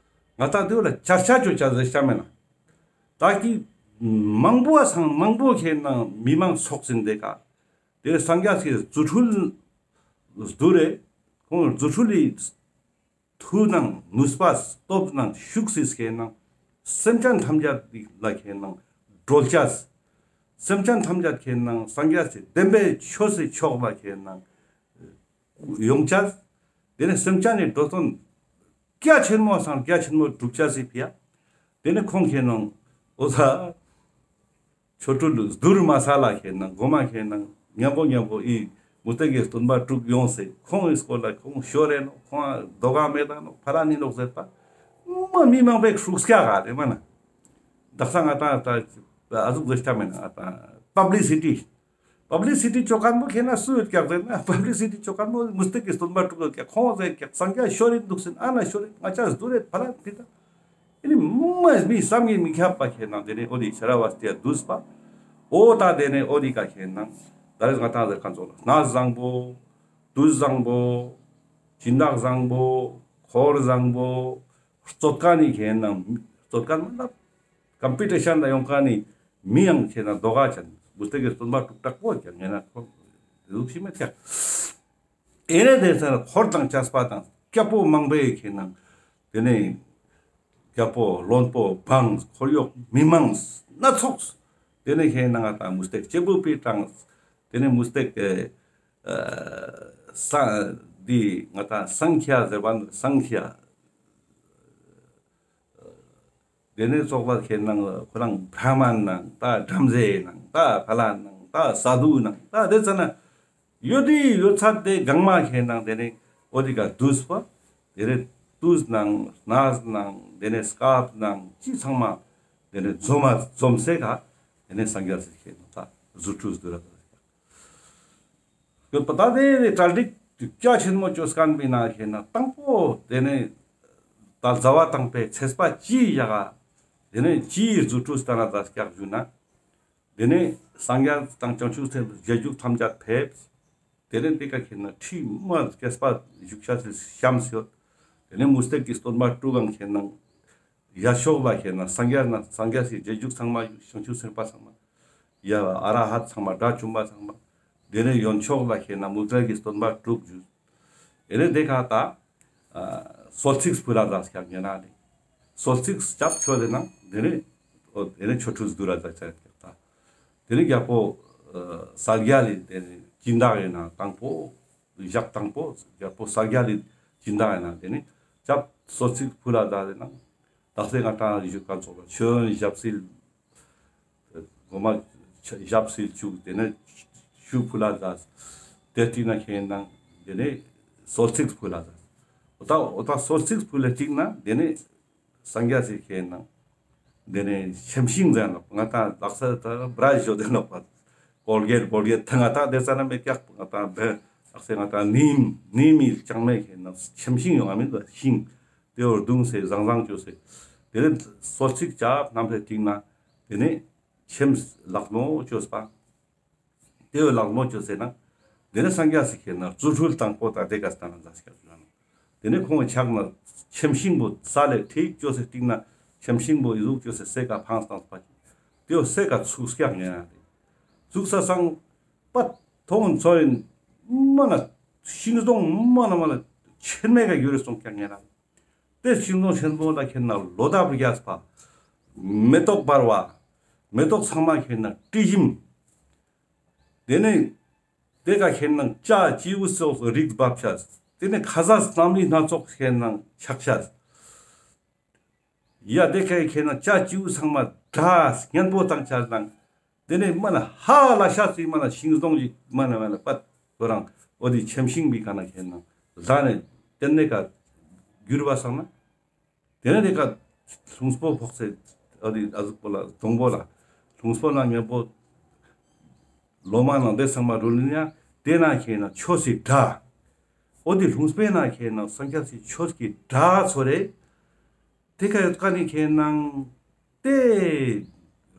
ང་ཏང་དེ་བོ་ལ་ཅར་ཆ་ཅོ་ཅ་ཟེར་ཤ་མེད་ན། ད་ཀི་མང་པོ་སང་མང་པོ་ཁེ་ནང་མི་མང་ཚོགས་ཟིན་དེ་ཀ་དེ་སངས་རྒྱས་སི་རྫུ་འཕྲུལ་བསྡུར་རེ་ཁོང་རྫུ་འཕྲུལ་ལི་མཐུ་ནང་ནུས་པ་སྟོབས་ནང་ཤུགས་སི་ཁེ་ནང་སེམས་ཅན་ཐམས་ཅད་ལ་ཁེ་ནང་སྒྲོལ་ཅས། སེམས་ཅན་ཐམས་ཅད་ཁེ་ནང་སངས་རྒྱས་སི་བདེན་པའི་ཆོས་སི་ཕྱོགས་ལ་ཁེ་ནང་ཡོང་ཅས། དེ་ནས་སེམས་ཅན་ནི་འགྲོ་དོན་རྒྱ་ཆེན་མོ་སང་རྒྱ་ཆེན་མོ་སྒྲུབ་ཅས་སི་ཕི་ཡ། དེ་ནས་ཁོང་ཁེ་ནང་འོ་ད་ཆོ་འཕྲུལ་བསྡུར་མ་ས་ལ་ཁེ་ནང་གོ་མ་ཁེ་ནང་མཉམ་པོ་མཉམ་པོ་ཨི་མུ་སྟེགས་ཀྱི་སྟོན་པ་དྲུག་ཡོངས་སེ་ཁོང་ངི་སྐོར་ལ་ཁོང་ཤོར་རེ་ནོག་ཁོང་དོ་ག་མེད་ད་ནོག་ཕ་ར་ནི་ནོག་ཟེར་པ་མ་མི་མང་པོའི་ཧྲུག་སྐྱ་ག་རེ་མ་ན། དག་ས་ང་ཏང་ད་ཨ་ཟུག་ཟེར་ཆ་མེད་ན་ང་ཏང་པབ་ལི་སི་ཊི། པབ་ལི་སི་ཊི་ཅོ་མཁན་པོ་ཁེ་ན་སུ་ཡོད་ཀྱག་ཟེར་ན་པབ་ལི་སི་ཊི་ཅོ་མཁན་པོ་མུ་སྟེགས་ཀྱི་སྟོན་པ་དྲུག་ཡོད་ཀྱག་ཁོང་ཟེར་ཀྱག་སངས་རྒྱས་ཤོར་རིན་འདུག་ཟེར་ཨ་ན་ཤོར་རིན་ང་ཅག་བསྡུར་རེད་ཕ་ར་ཕི་ད། ཨེ་ནི་མ་མི་བསམ་གྱིས་མི་ཁྱབ་པ་ཁེ་ནང་དེ་ནས་འོ་དེ་ཤ་ར་བ་སྟི་ཡ་བསྡུས་པ། འོ་ད་དེ་ནས་འོ་དེ་ཀ་ཁེ་ནང་ད་རེས་ང་ཏང་ཟེར་མཁན་ཚོ་ལ་གནས་བཟང་པོ། དུས་བཟང་པོ། སྦྱིན་བདག་བཟང་པོ། འཁོར་བཟང་པོ། རྩོད་མཁན་ནི་ཁེ་ནང་རྩོད་མཁན་མ་ལབ། ཀམ་པི་ཊི་ཤན་ལ་ཡོང་མཁན་ནི་མི་ཡང་ཁེ་ནང་དོ་ག་ཅན་མུ་སྟེགས་ཀྱི་སྟོན་པ་དྲུག་དྲག་པོ་ཀྱང་ངེ་ན་ཁོ་ལུགས་ཤིག་མེད་ཀྱག་ཨེ་ནས་དེ་ཚེ་འཁོར་དང་བཅས་པ་དང་སྐྱ་པོ་མང་པོའི་ཁེ་ནང་དེ་ནས་སྐྱ་པོ་བློན་པོ་འབངས་འཁོར་གཡོག་མི་མང་སྣ་ཚོགས་དེ་ནས་ཁེ་ནང་ང་ཏང་མུ་སྟེགས་སྐྱེས་བུ་པའི་གྲངས་དེ་ནས་མུ་སྟེགས་ཀྱི་ཨ་ས་འདི་ང་ཏང་སངས་རྒྱས་ཟེར་བ་ནི་སངས་རྒྱས། དེ་ནས་ཚོགས་པ་ཁེ་ནང་ཁོ་རང་བྷྲ་མ་ན་ནང་ད་བྲམ་ཟེ་ནང་ད་ཕ་ལ་ནང་ད་ས་དུ་ནང་ད་དེ་ཚ་ན་ཡོད་དེ་ཡོད་ཚད་དེ་གང་མ་ཁེ་ནང་དེ་ནས་འོ་དེ་ཀ་བསྡུས་པ་དེ་ནས་དུས་ནང་གནས་ནང་དེ་ནས་སྐབས་ནང་ཅི་ཚང་མ་དེ་ནས་འཛོམས་མ་འཛོམས་སེ་ཀ་དེ་ནས་སངས་རྒྱས་སི་ཁེ་ནང་ད་རྫུ་འཕྲུལ་བསྡུར་ར་ཡོད་པ་ད་དེ་ནི་གྲ་སྒྲིག་རྒྱ་ཆེན་མོ་ཅོས་མཁན་པའི་ནང་ཁེ་ན་དང་པོ་དེ་ནི་ད་ཟླ་བ་དང་པོའི་ཚེས་པ་གཅིག་ཡ་ག་དེ་ནི་གཅིག་རྫུ་འཕྲུལ་སྟན་ན་ད་སྐྱག་ཞུ་ན། དེ་ནི་སངས་རྒྱས་དང་བྱང་ཆུབ་སེམས་རྗེས་འཇུག་ཐམས་ཅད་ཕེབས། དེ་ནི་དེ་ཀ་ཁེ་ན་ཁྲི་མ་བརྒྱ་པ་བཞུགས་ཤ་ཤམ་སེ་ཡོད། དེ་ནི་མུ་སྟེགས་ཀྱི་སྟོན་པ་དྲུག་གང་ཁེ་ན་ཡ་ཤོག་ལ་ཁེ་ན་སངས་རྒྱས་ན་སངས་རྒྱས་སི་རྗེས་འཇུག་ཚང་མ་བྱང་ཆུབ་སེམས་དཔའ་ཚང་མ། ཡ་ཨ་ར་ཧད་ཚང་མ་དགྲ་བཅོམ་པ་ཚང་མ། དེ་ནས་གཡོན་ཕྱོགས་ལ་ཁེ་ན་མུ་དྲ་གི་སྟོན་པ་དྲུག་བཞུགས། དེ་ནས་དེ་ཁ་ད་གསོལ་ཚིགས་ཕུལ་ལ་ཛ་སྐྱག་ཉེ་ན་ནི། གསོལ་ཚིགས་སྐྱབས་ཆོས་དེ་ནང་དེ་ནས་དེ་ནས་ཆོ་འཕྲུལ་བསྡུ་ར་ཛ་སྐྱག་ད། དེ་ནས་རྒྱལ་པོ་གསལ་རྒྱལ་ལི་དེ་ནས་སྦྱིན་བདག་ཡིན་ན་དང་པོ། ཞག་དང་པོ་རྒྱལ་པོ་གསལ་རྒྱལ་ལི་སྦྱིན་བདག་ཡིན་ན་དེ་ནས་སྐྱབས་གསོལ་ཚིགས་ཕུལ་ལ་ཛ་དེ་ནང་། དག་ས་ང་ཏང་ཞུ་ཁན་ཚོགས་ལ་མཆོད་ཡོན་ཞབས་བསིལ། གོ་མ་ཞབས་བསིལ་བཅུག་དེ་ནས་ཆུ་ཕུལ་ལ་ཛ། དེ་སྟིང་ན་ཁེ་ནང་དེ་ནས་གསོལ་ཚིགས་ཕུལ་ལ་ཛ། འོ་ད་འོ་ད་གསོལ་ཚིགས་ཕུལ་ལ་སྟིང་ན་དེ་ནས་སངས་རྒྱས་སི་ཁེ་ནང་དེ་ནས་ཆེམ་ཤིང་ཟེར་ནོག་ང་ཏང་དག་ས་ད་བྲ་ཞོ་དེ་ནོག་པ། གོལ་གེཊ་བོལ་གེཊ་ད་ང་ཏང་དེ་ཙ་ན་མེད་ཀྱག་ང་ཏང་བེ་དག་ས་ང་ཏང་ནིམ་ནིམ་མི་ལྕང་མའི་ཁེ་ནང་ཆེམ་ཤིང་ཡོང་ང་མི་འདུག་ཤིང་། དེ་བོ་བརྡུངས་སེ་ཟང་ཟང་བཅོས་སེ། དེ་ནས་གསོལ་ཚིགས་རྒྱབ་ནམ་སེ་སྟིང་ན། དེ་ནས་ཆེམ་ལག་མོ་བཅོས་པ། དེ་བོ་ལག་མོ་བཅོས་སེ་ན། དེ་ནས་སངས་རྒྱས་སི་ཁེ་ན་རྫུ་འཕྲུལ་དང་པོ་དང་དེ་ཀ་སྟན་ན་ཛ་སྐྱག་ཞུ་ན། དེ་ནས་ཁོང་གི་ཕྱག་ན་ཆེམ་ཤིང་བོ་ས་ལས་ཁྲིད་བཅོས་སེ་སྟིང་ན་ཆེམ་ཤིང་བོ་ཡི་ཟུག་བཅོས་སེ་སེ་ཀ་འཕངས་བཏང་པ། དེ་བོ་སེ་ཀ་ཚུགས་སྐྱག་ཉེ་ན་རེ། ཚུགས་ས་སང་པ་ཐོང་ཚོ་ཡིན་མ་ན་ཤིང་སྡོང་མ་ན་མ་ན་ཆེན་མེ་ཀ་ཡོད་རེ་སོང་སྐྱག་ཉེ་ན། དེ་ཤིང་སྡོང་ཆེན་པོ་ལ་ཁེ་ན་ལོ་འདབ་རྒྱས་པ། མེ་ཏོག་འབར་བ། མེ་ཏོག་ཚང་མ་ཁེ་ན་དྲི་ཞིམ། དེ་ནས་དེ་ཀ་ཁེ་ན་ཅ་ཅི་འུ་སོགས་རིགས་འབབ་ཆ། དེ་ནས་ཁ་ཟས་རྣམ་སྨིན་སྣ་ཚོགས་ཁེ་ནང་ཆགས་ཤེས། ཡ་དེ་ཀའི་ཁེ་ནང་ཅ་ཅིའུ་ཚང་མ་དྲ་སྙན་པོ་བཏང་ཆ་ནང་། དེ་ནས་མ་ན་ཧ་ལ་ཤ་ཚི་མ་ན་ཤིང་སྡོང་ཞིག་མ་ན་མ་ན་པད་ཁོ་རང་འོ་དེ་ཆེམ་ཤིང་བི་ཀ་ན་ཁེ་ནང་ལ་ནས་དེ་ནས་ཀ་གྱུར་བ་སང་ན། དེ་ནས་དེ་ཀ་ལྷུང་སྤོ་ཕོག་སེ་འོ་དེ་ཨ་ཟུག་པོ་ལ་སྡོང་པོ་ལ་ལྷུང་སྤོ་ན་ཉེ་པོ་ལོ་མ་ནང་དེ་ཚང་མ་རུལ་ཡིན་ཡ། དེ་ན་ཁེ་ནང་ཆོས་སི་དྲ། འོ་དེ་ལྷུང་སྤོའི་ན་ཁེ་ནང་སངས་རྒྱས་སི་ཆོས་ཀྱི་དྲ་ཚོ་རེ། དེ་ཀ་ཡོད་ཀ་ནི་ཁེ་ནང་དེ་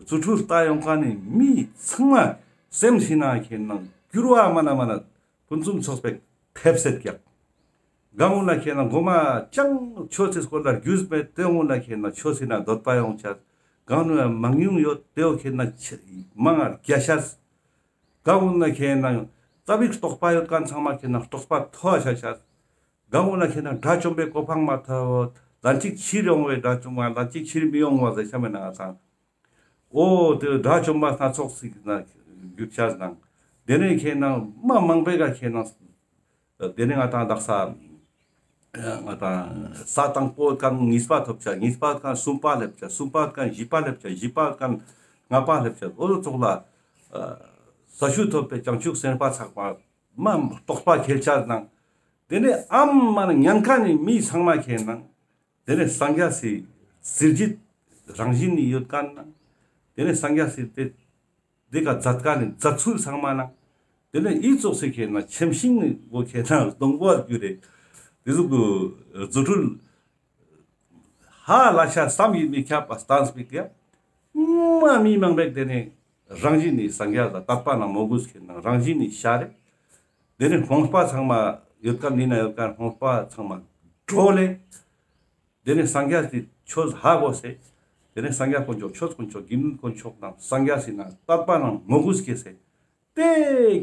རྫུ་འཕྲུལ་ལྟ་ཡོང་ཀ་ནི་མི་ཚང་མ་སེམས་ཤིང་ན་ཁེ་ནང་འགྱུར་བ་མ་ན་མ་ན་ཕུན་སུམ་ཚོགས་པའི་ཐེབས་སེ་ཀྱག། གང་འོ་ན་ཁེ་ནང་གོ་མ་ཅང་ཆོས་སི་སྐོར་ལ་རྒྱུས་མེད་དེ་འོ་ན་ཁེ་ནང་ཆོས་སི་ན་འདོད་པ་ཡོང་ཆ། གང་འོ་ན་མང་ཉུང་ཡོད་དེ་འོ་ཁེ་ནང་མང་ང་རྒྱ་ཤ། གང་འོ་ན་ཁེ་ནང་རྩ་བའི་རྟོགས་པ་ཡོད་ཀ་ཚང་མ་ཁེ་ནང་རྟོགས་པ་མཐོ་ཤ་ཤ། གང་འོ་ན་ཁེ་ནང་དགྲ་བཅོམ་པའི་གོ་འཕང་མ་ཐོབ། ལན་གཅིག་ཕྱིར་ཡོང་བའི་དགྲ་བཅོམ་པ་ལན་གཅིག་ཕྱིར་མི་ཡོང་བ་ཟེར་ཤ་མེད་ན་ང་ཚང་། འོ་དེ་དགྲ་བཅོམ་པ་སྣ་ཚོགས་ཤིག་ན་གྱུར་ཆ་ནང་། དེ་ནས་ཁེ་ནང་མ་མང་པོའི་ཀ་ཁེ་ནང་། དེ་ནས་ང་ཏང་དག་ས་ང་ཏང་ས་དང་པོ་ཀ་གཉིས་པ་ཐོབ་ཆ། གཉིས་པ་ཀ་གསུམ་པ་སླེབས་ཆ། གསུམ་པ་ཀ་བཞི་པ་སླེབས་ཆ། བཞི་པ་ཀ་ལྔ་པ་སླེབས་ཆ། འོ་ཚོགས་ལ་ས་ཆུ་ཐོབ་པའི་བྱང་ཆུབ་སེམས་དཔའ་ཚང་མ་མ་རྟོགས་པ་ཁེལ་ཆ་ནང་། དེ་ནས་ཨམ་མ་ན་ཉན་ཀ་ནི་མི་ཚང་མ་ཁེ་ནང་། དེ་ནས་སངས་རྒྱས་སི་ཟིལ་གྱིས་རང་བཞིན་ནི་ཡོད་ཀ་ན། དེ་ནས་སངས་རྒྱས་སི་དེ་དེ་ཀ་མཛད་ཀ་ནི་མཛད་ཚུལ་ཚང་མ་ན། དེ་ནས་ཨི་ཙོགས་སི་ཁེ་ན་ཆེམ་ཤིང་ནི་འོ་ཁེ་ན་སྡོང་པོ་གྱུར་རེ། དེ་ཟུག་གི་རྫུ་འཕྲུལ་ཧ་ལ་ཤ་བསམ་གྱིས་མི་ཁྱབ་པ་སྟན་པའི་ཀ་མ་མི་མང་པོ་དེ་ནས་རང་བཞིན་ནི་སངས་རྒྱས་ལ་དད་པ་ན་མོས་གུས་ཁེ་ན་རང་བཞིན་ནི་ཤ་རེ། དེ་ནས་རྨོངས་པ་ཚང་མ་ཡོད་ཀ་ནི་ན་ཡོད་ཀ་རྨོངས་པ་ཚང་མ་གྲོལ་ལེ། དེ་ནས་སངས་རྒྱས་སི་ཆོས་ཧ་གོ་སེ། དེ་ནས་སངས་རྒྱས་དཀོན་མཆོག་ཆོས་དཀོན་མཆོག་དགེ་འདུན་དཀོན་མཆོག་དང་སངས་རྒྱས་སི་ན་དད་པ་ན་མོས་གུས་སྐྱེས་སེ། དེ་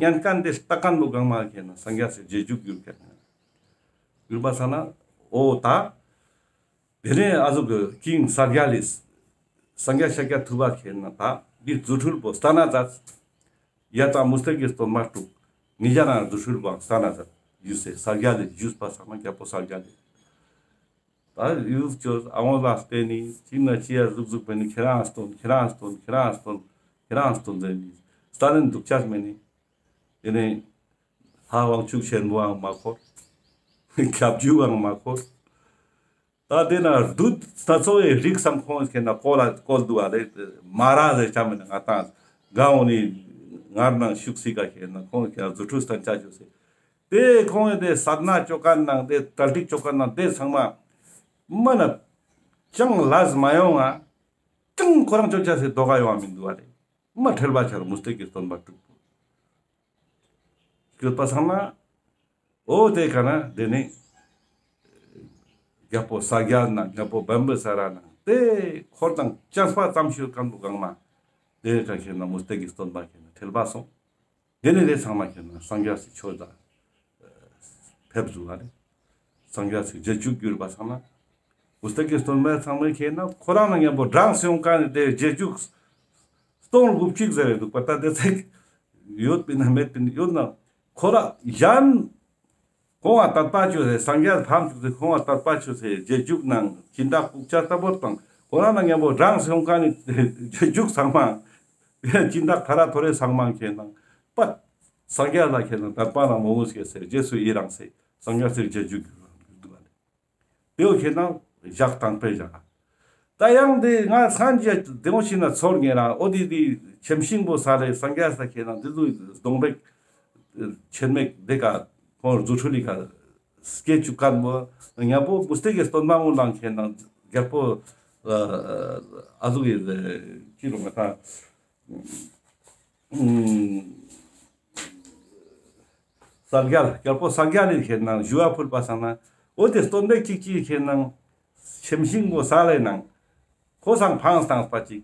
ཉན་ཀ་ནི་དེ་ལྟ་ཀ་ནི་བོ་གང་མ་ཁེ་ན་སངས་རྒྱས་སི་རྗེས་འཇུག་གྱུར་ཀ་ན། གྱུར་པ་སང་ན་འོ་ད། དེ་ནས་ཨ་ཟུག་གི་ཀིང་ས་རྒྱ་ལི། སངས་རྒྱས་ཤཱཀྱ་ཐུབ་པ་ཁེ་ན་ད་འདི་རྫུ་འཕྲུལ་པོ་སྟན་ན་མཛད། ཡ་ད་མུ་སྟེགས་ཀྱི་སྟོན་པ་དྲུག་ཉིས་བརྒྱ་ན་རྫུ་འཕྲུལ་པོ་སྟན་ན་མཛད་ཡུལ་སེ་ས་རྒྱ་ལི་ཞུས་པ་སང་ན་རྒྱལ་པོ་ས་རྒྱ་ལི། ད་ཡུལ་ཅོས་ཨ་བོ་ལ་བརྟེན་ནི་ཅི་ན་ཅི་ཡ་ཟུག་ཟུག་བེ་ནི་ཁྱེ་རང་སྟོན་ཁྱེ་རང་སྟོན་ཁྱེ་རང་སྟོན་ཁྱེ་རང་སྟོན་ཟེར་ནི་སྟན་ནི་འདུག་ཆ་མེད་ནི། དེ་ནས་ལྷ་དབང་ཕྱུག་ཆེན་པོའང་མ་འཁོར། ཁྱབ་འཇུག་འང་མ་འཁོར། ད་དེ་ན་བདུད་སྣ་ཚོགས་ཡི་རིགས་སམ་ཁོང་ཁེ་ན་བཀོལ་ལ་བཀོལ་འདུག་ཨ་རེ། མ་ར་ཟེར་ཆ་མེད་ན་ང་ཏང་ག་འོ་ནི་ངར་ནང་ཤུགས་སི་ཀ་ཁེ་ན་ཁོང་ཁེ་ན་རྫུ་འཕྲུལ་སྟན་ཆ་ཅོས་སེ། དེ་ཁོང་ངི་དེ་སད་ན་ཅོ་ཀ་ནང་དེ་གྲ་སྒྲིག་ཅོ་ཀ་ནང་དེ་ཚང་མ་མ་ན་ཅང་ལས་མ་ཡོང་ང་། ཅང་ཁོ་རང་ཅོ་ཆ་སི་དོ་ག་ཡོང་བ་མི་འདུག་ཨ་རེ། མ་ཁྲེལ་བ་ཆ་རུ་མུ་སྟེགས་ཀྱི་སྟོན་པ་དྲུག་པོ། སྐྱོད་པ་སང་ན། འོ་དེ་ཀ་ན་དེ་ནི་རྒྱལ་པོ་ས་རྒྱ་ན་རྒྱལ་པོ་བིམ་བི་ས་ར་ན་དེ་འཁོར་དང་བཅས་པ་ཙམ་ཞིག་ཀ་འདུག་གང་མ། དེ་ཀ་ཁེ་ན་མུ་སྟེགས་ཀྱི་སྟོན་པ་ཁེ་ན་ཁྲེལ་བ་སོང་། དེ་ནས་དེ་ཚང་མ་ཁེ་ན་སངས་རྒྱས་སི་ཆོས་ལ་ཕེབས་ཟུག་ཨ་རེ། སངས་རྒྱས་སི་རྗེས་འཇུག་གྱུར་པ་སང་ན། མུ་སྟེགས་ཀྱི་སྟོན་པ་ཚང་མས་ཁེ་ན་ཁོ་རང་ན་མཉམ་པོ་འབྲངས་སེ་ཡོང་ཀ་ནི་དེ་རྗེས་འཇུག་སྟོང་དགུ་གཅིག་ཟེར་རེ་འདུག་པ། ད་དེ་ཚེ་ཡོད་པིན་ན་མེད་པིན་ཡོད་ན་ཁོ་ར་གཞན་ཁོང་ང་དད་པ་ཅོས་སེ་སངས་རྒྱས་ཕམ་ཅུག་སེ་ཁོང་ང་དད་པ་ཅོས་སེ་རྗེས་འཇུག་ནང་སྦྱིན་བདག་ལྐུགས་ཆ་ལྟ་བུ་དང་ཁོ་རང་ན་མཉམ་པོ་འབྲངས་སེ་ཡོང་ཀ་ནི་རྗེས་འཇུག་ཚང་མ། སྦྱིན་བདག་ཐ་ར་ཐོ་རེ་ཚང་མ་ཁེ་ན་པད་སངས་རྒྱས་ལ་ཁེ་ན་དད་པ་ན་མོས་གུས་སྐྱེས་སེ་རྗེས་སུ་ཡི་རང་སེ་སངས་རྒྱས་སི་རྗེས་འཇུག་གྱུར་འདུག་ཨ་རེ། དེའོ་ཁེ་ན་ཞག་དང་པོའི་ཞག། ད་ཡང་དེ་ང་སང་རྒྱ་དེ་མོ་ཞིག་ན་ཚོར་ངེ་ར་འོ་དེ་དེ་ཆེམ་ཤིང་པོ་ས་ལེ་སངས་རྒྱས་ས་ཁེ་ན་དེ་ཚོ་སྡོང་པོ་ཆེན་མོ་དེ་ཀ་ཁོང་རྫུ་འཕྲུལ་ལི་ཀ་སྐྱེ་བཅུག་ཀ་མོ་ཉམ་པོ་མུ་སྟེགས་ཀྱི་སྟོན་པ་མོ་ལང་ཁེ་ན་རྒྱལ་པོ་ཨ་ཟུག་གི་ཅི་རུ་མ་ཐ། ས་རྒྱལ་རྒྱལ་པོ་ས་རྒྱལ་ལི་ཁེ་ན་ཞུ་བ་ཕུལ་པ་སང་ན་འོ་དེ་སྟོན་པ་ཅིག་ཅིག་ཁེ་ན་ཆེམ་ཤིང་པོ་ས་ལེ་ནང་ཁོ་སང་ཕངས་བཏང་པ་ཅིག་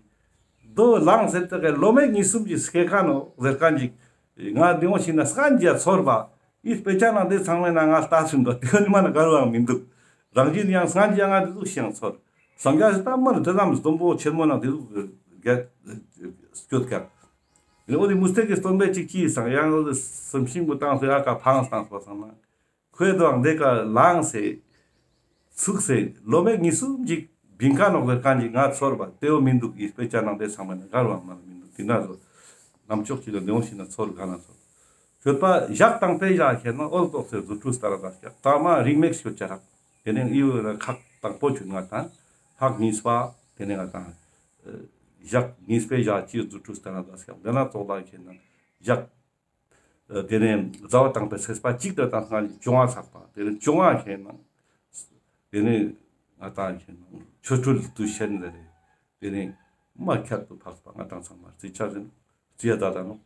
དོ་ལང་ཟེར་ཏེ་ལོ་མེད་གཉིས་གསུམ་གྱི་སྐྱེ་ཀ་ནོ་ཟེར་ཀ་ཅིག་ང་དེ་མོ་ཞིག་ན་སང་རྒྱ་ཚོར་བ་ཨི་དཔེ་ཆ་ནང་དེ་ཚང་མའི་ནང་ང་ལྟ་ཚུན་པ་དེ་ནི་མ་ན་ག་རུའང་མི་འདུག་རང་བཞིན་ཡང་སང་རྒྱ་ང་དེ་ཟུག་ཤེས་ཚོར། སངས་རྒྱས་སི་ད་མར་དེ་ཙམ་སྡོང་པོ་ཆེན་མོ་ནང་དེ་ཟུག་རྒྱ་སྐྱོད་ཀ། འོ་དེ་མུ་སྟེགས་ཀྱི་སྟོན་པ་ཅིག་ཅིག་སང་ཡང་འོ་དེ་ཆེམ་ཤིང་པོ་བཏང་སེ་ཨ་ཀ་ཕངས་བཏང་པ་སང་ན། ཁོའི་དོའང་དེ་ཀ་ལངས་སེ་ཚུགས་སེ་ལོ་མེ་གཉིས་གསུམ་ཅིག་བིང་ཀ་ནོག་ཟེར་མཁན་ཅིག་ང་ཚོར་བ་དེའོ་མི་འདུག་ཡིན་དཔེ་ཆ་ནང་དེ་ཚང་མ་ནི་གར་བ་མ་མི་འདུག་དེ་ན་ཚོ་རྣམ་ཅོག་ཅིག་ལ་ནེའོ་ཞིག་ན་ཚོར་ག་ན་ཚོར། ཤོད་པ་ཞག་དང་པོའི་ཞག་ཁེ་ན་འོལ་ཏོག་སེ་རྫུ་འཕྲུལ་སྟ་ར་ད་སྐྱག་ད་མ་རིང་མེག་ཤོད་ཅ་རག་དེ་ནས་ཨི་བོ་ལ་ཁག་དང་པོ་ཆུན་ང་དང་ཁག་གཉིས་པ་དེ་ནས་ང་དང་ཞག་གཉིས་པའི་ཞག་ཅིག་རྫུ་འཕྲུལ་སྟ་ར་ད་སྐྱག་དེ་ན་ཚོགས་ད་ཁེ་ན་ཞག་དེ་ནས་ཟླ་བ་དང་པོའི་ཚེས་པ་གཅིག་དང་ལྔ་བཅོ་ལྔ་ཚགས་པ་དེ་ནས་བཅོ་ལྔ་ཁེ་ན་དེ་ནས་ང་དང་ཁེ་ན་ཆོ་འཕྲུལ་དུ་ཤན་ལ་རེ་དེ་ནས་མ་ཁྱད་དུ་འཕགས་པ་ང་དང་ཚང་མ་རྩི་ཆ་ཟིན་རྩི་ཡ་ད་ད་ནོག་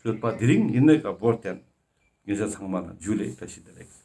ཤོད་པ་དེ་རིང་ཡིན་ནས་ཀ་བོར་ཏེན་ངེད་ཅག་ཚང་མ་ལ་ཇུ་ལེ་བཀྲ་ཤིས་བདེ་ལེགས།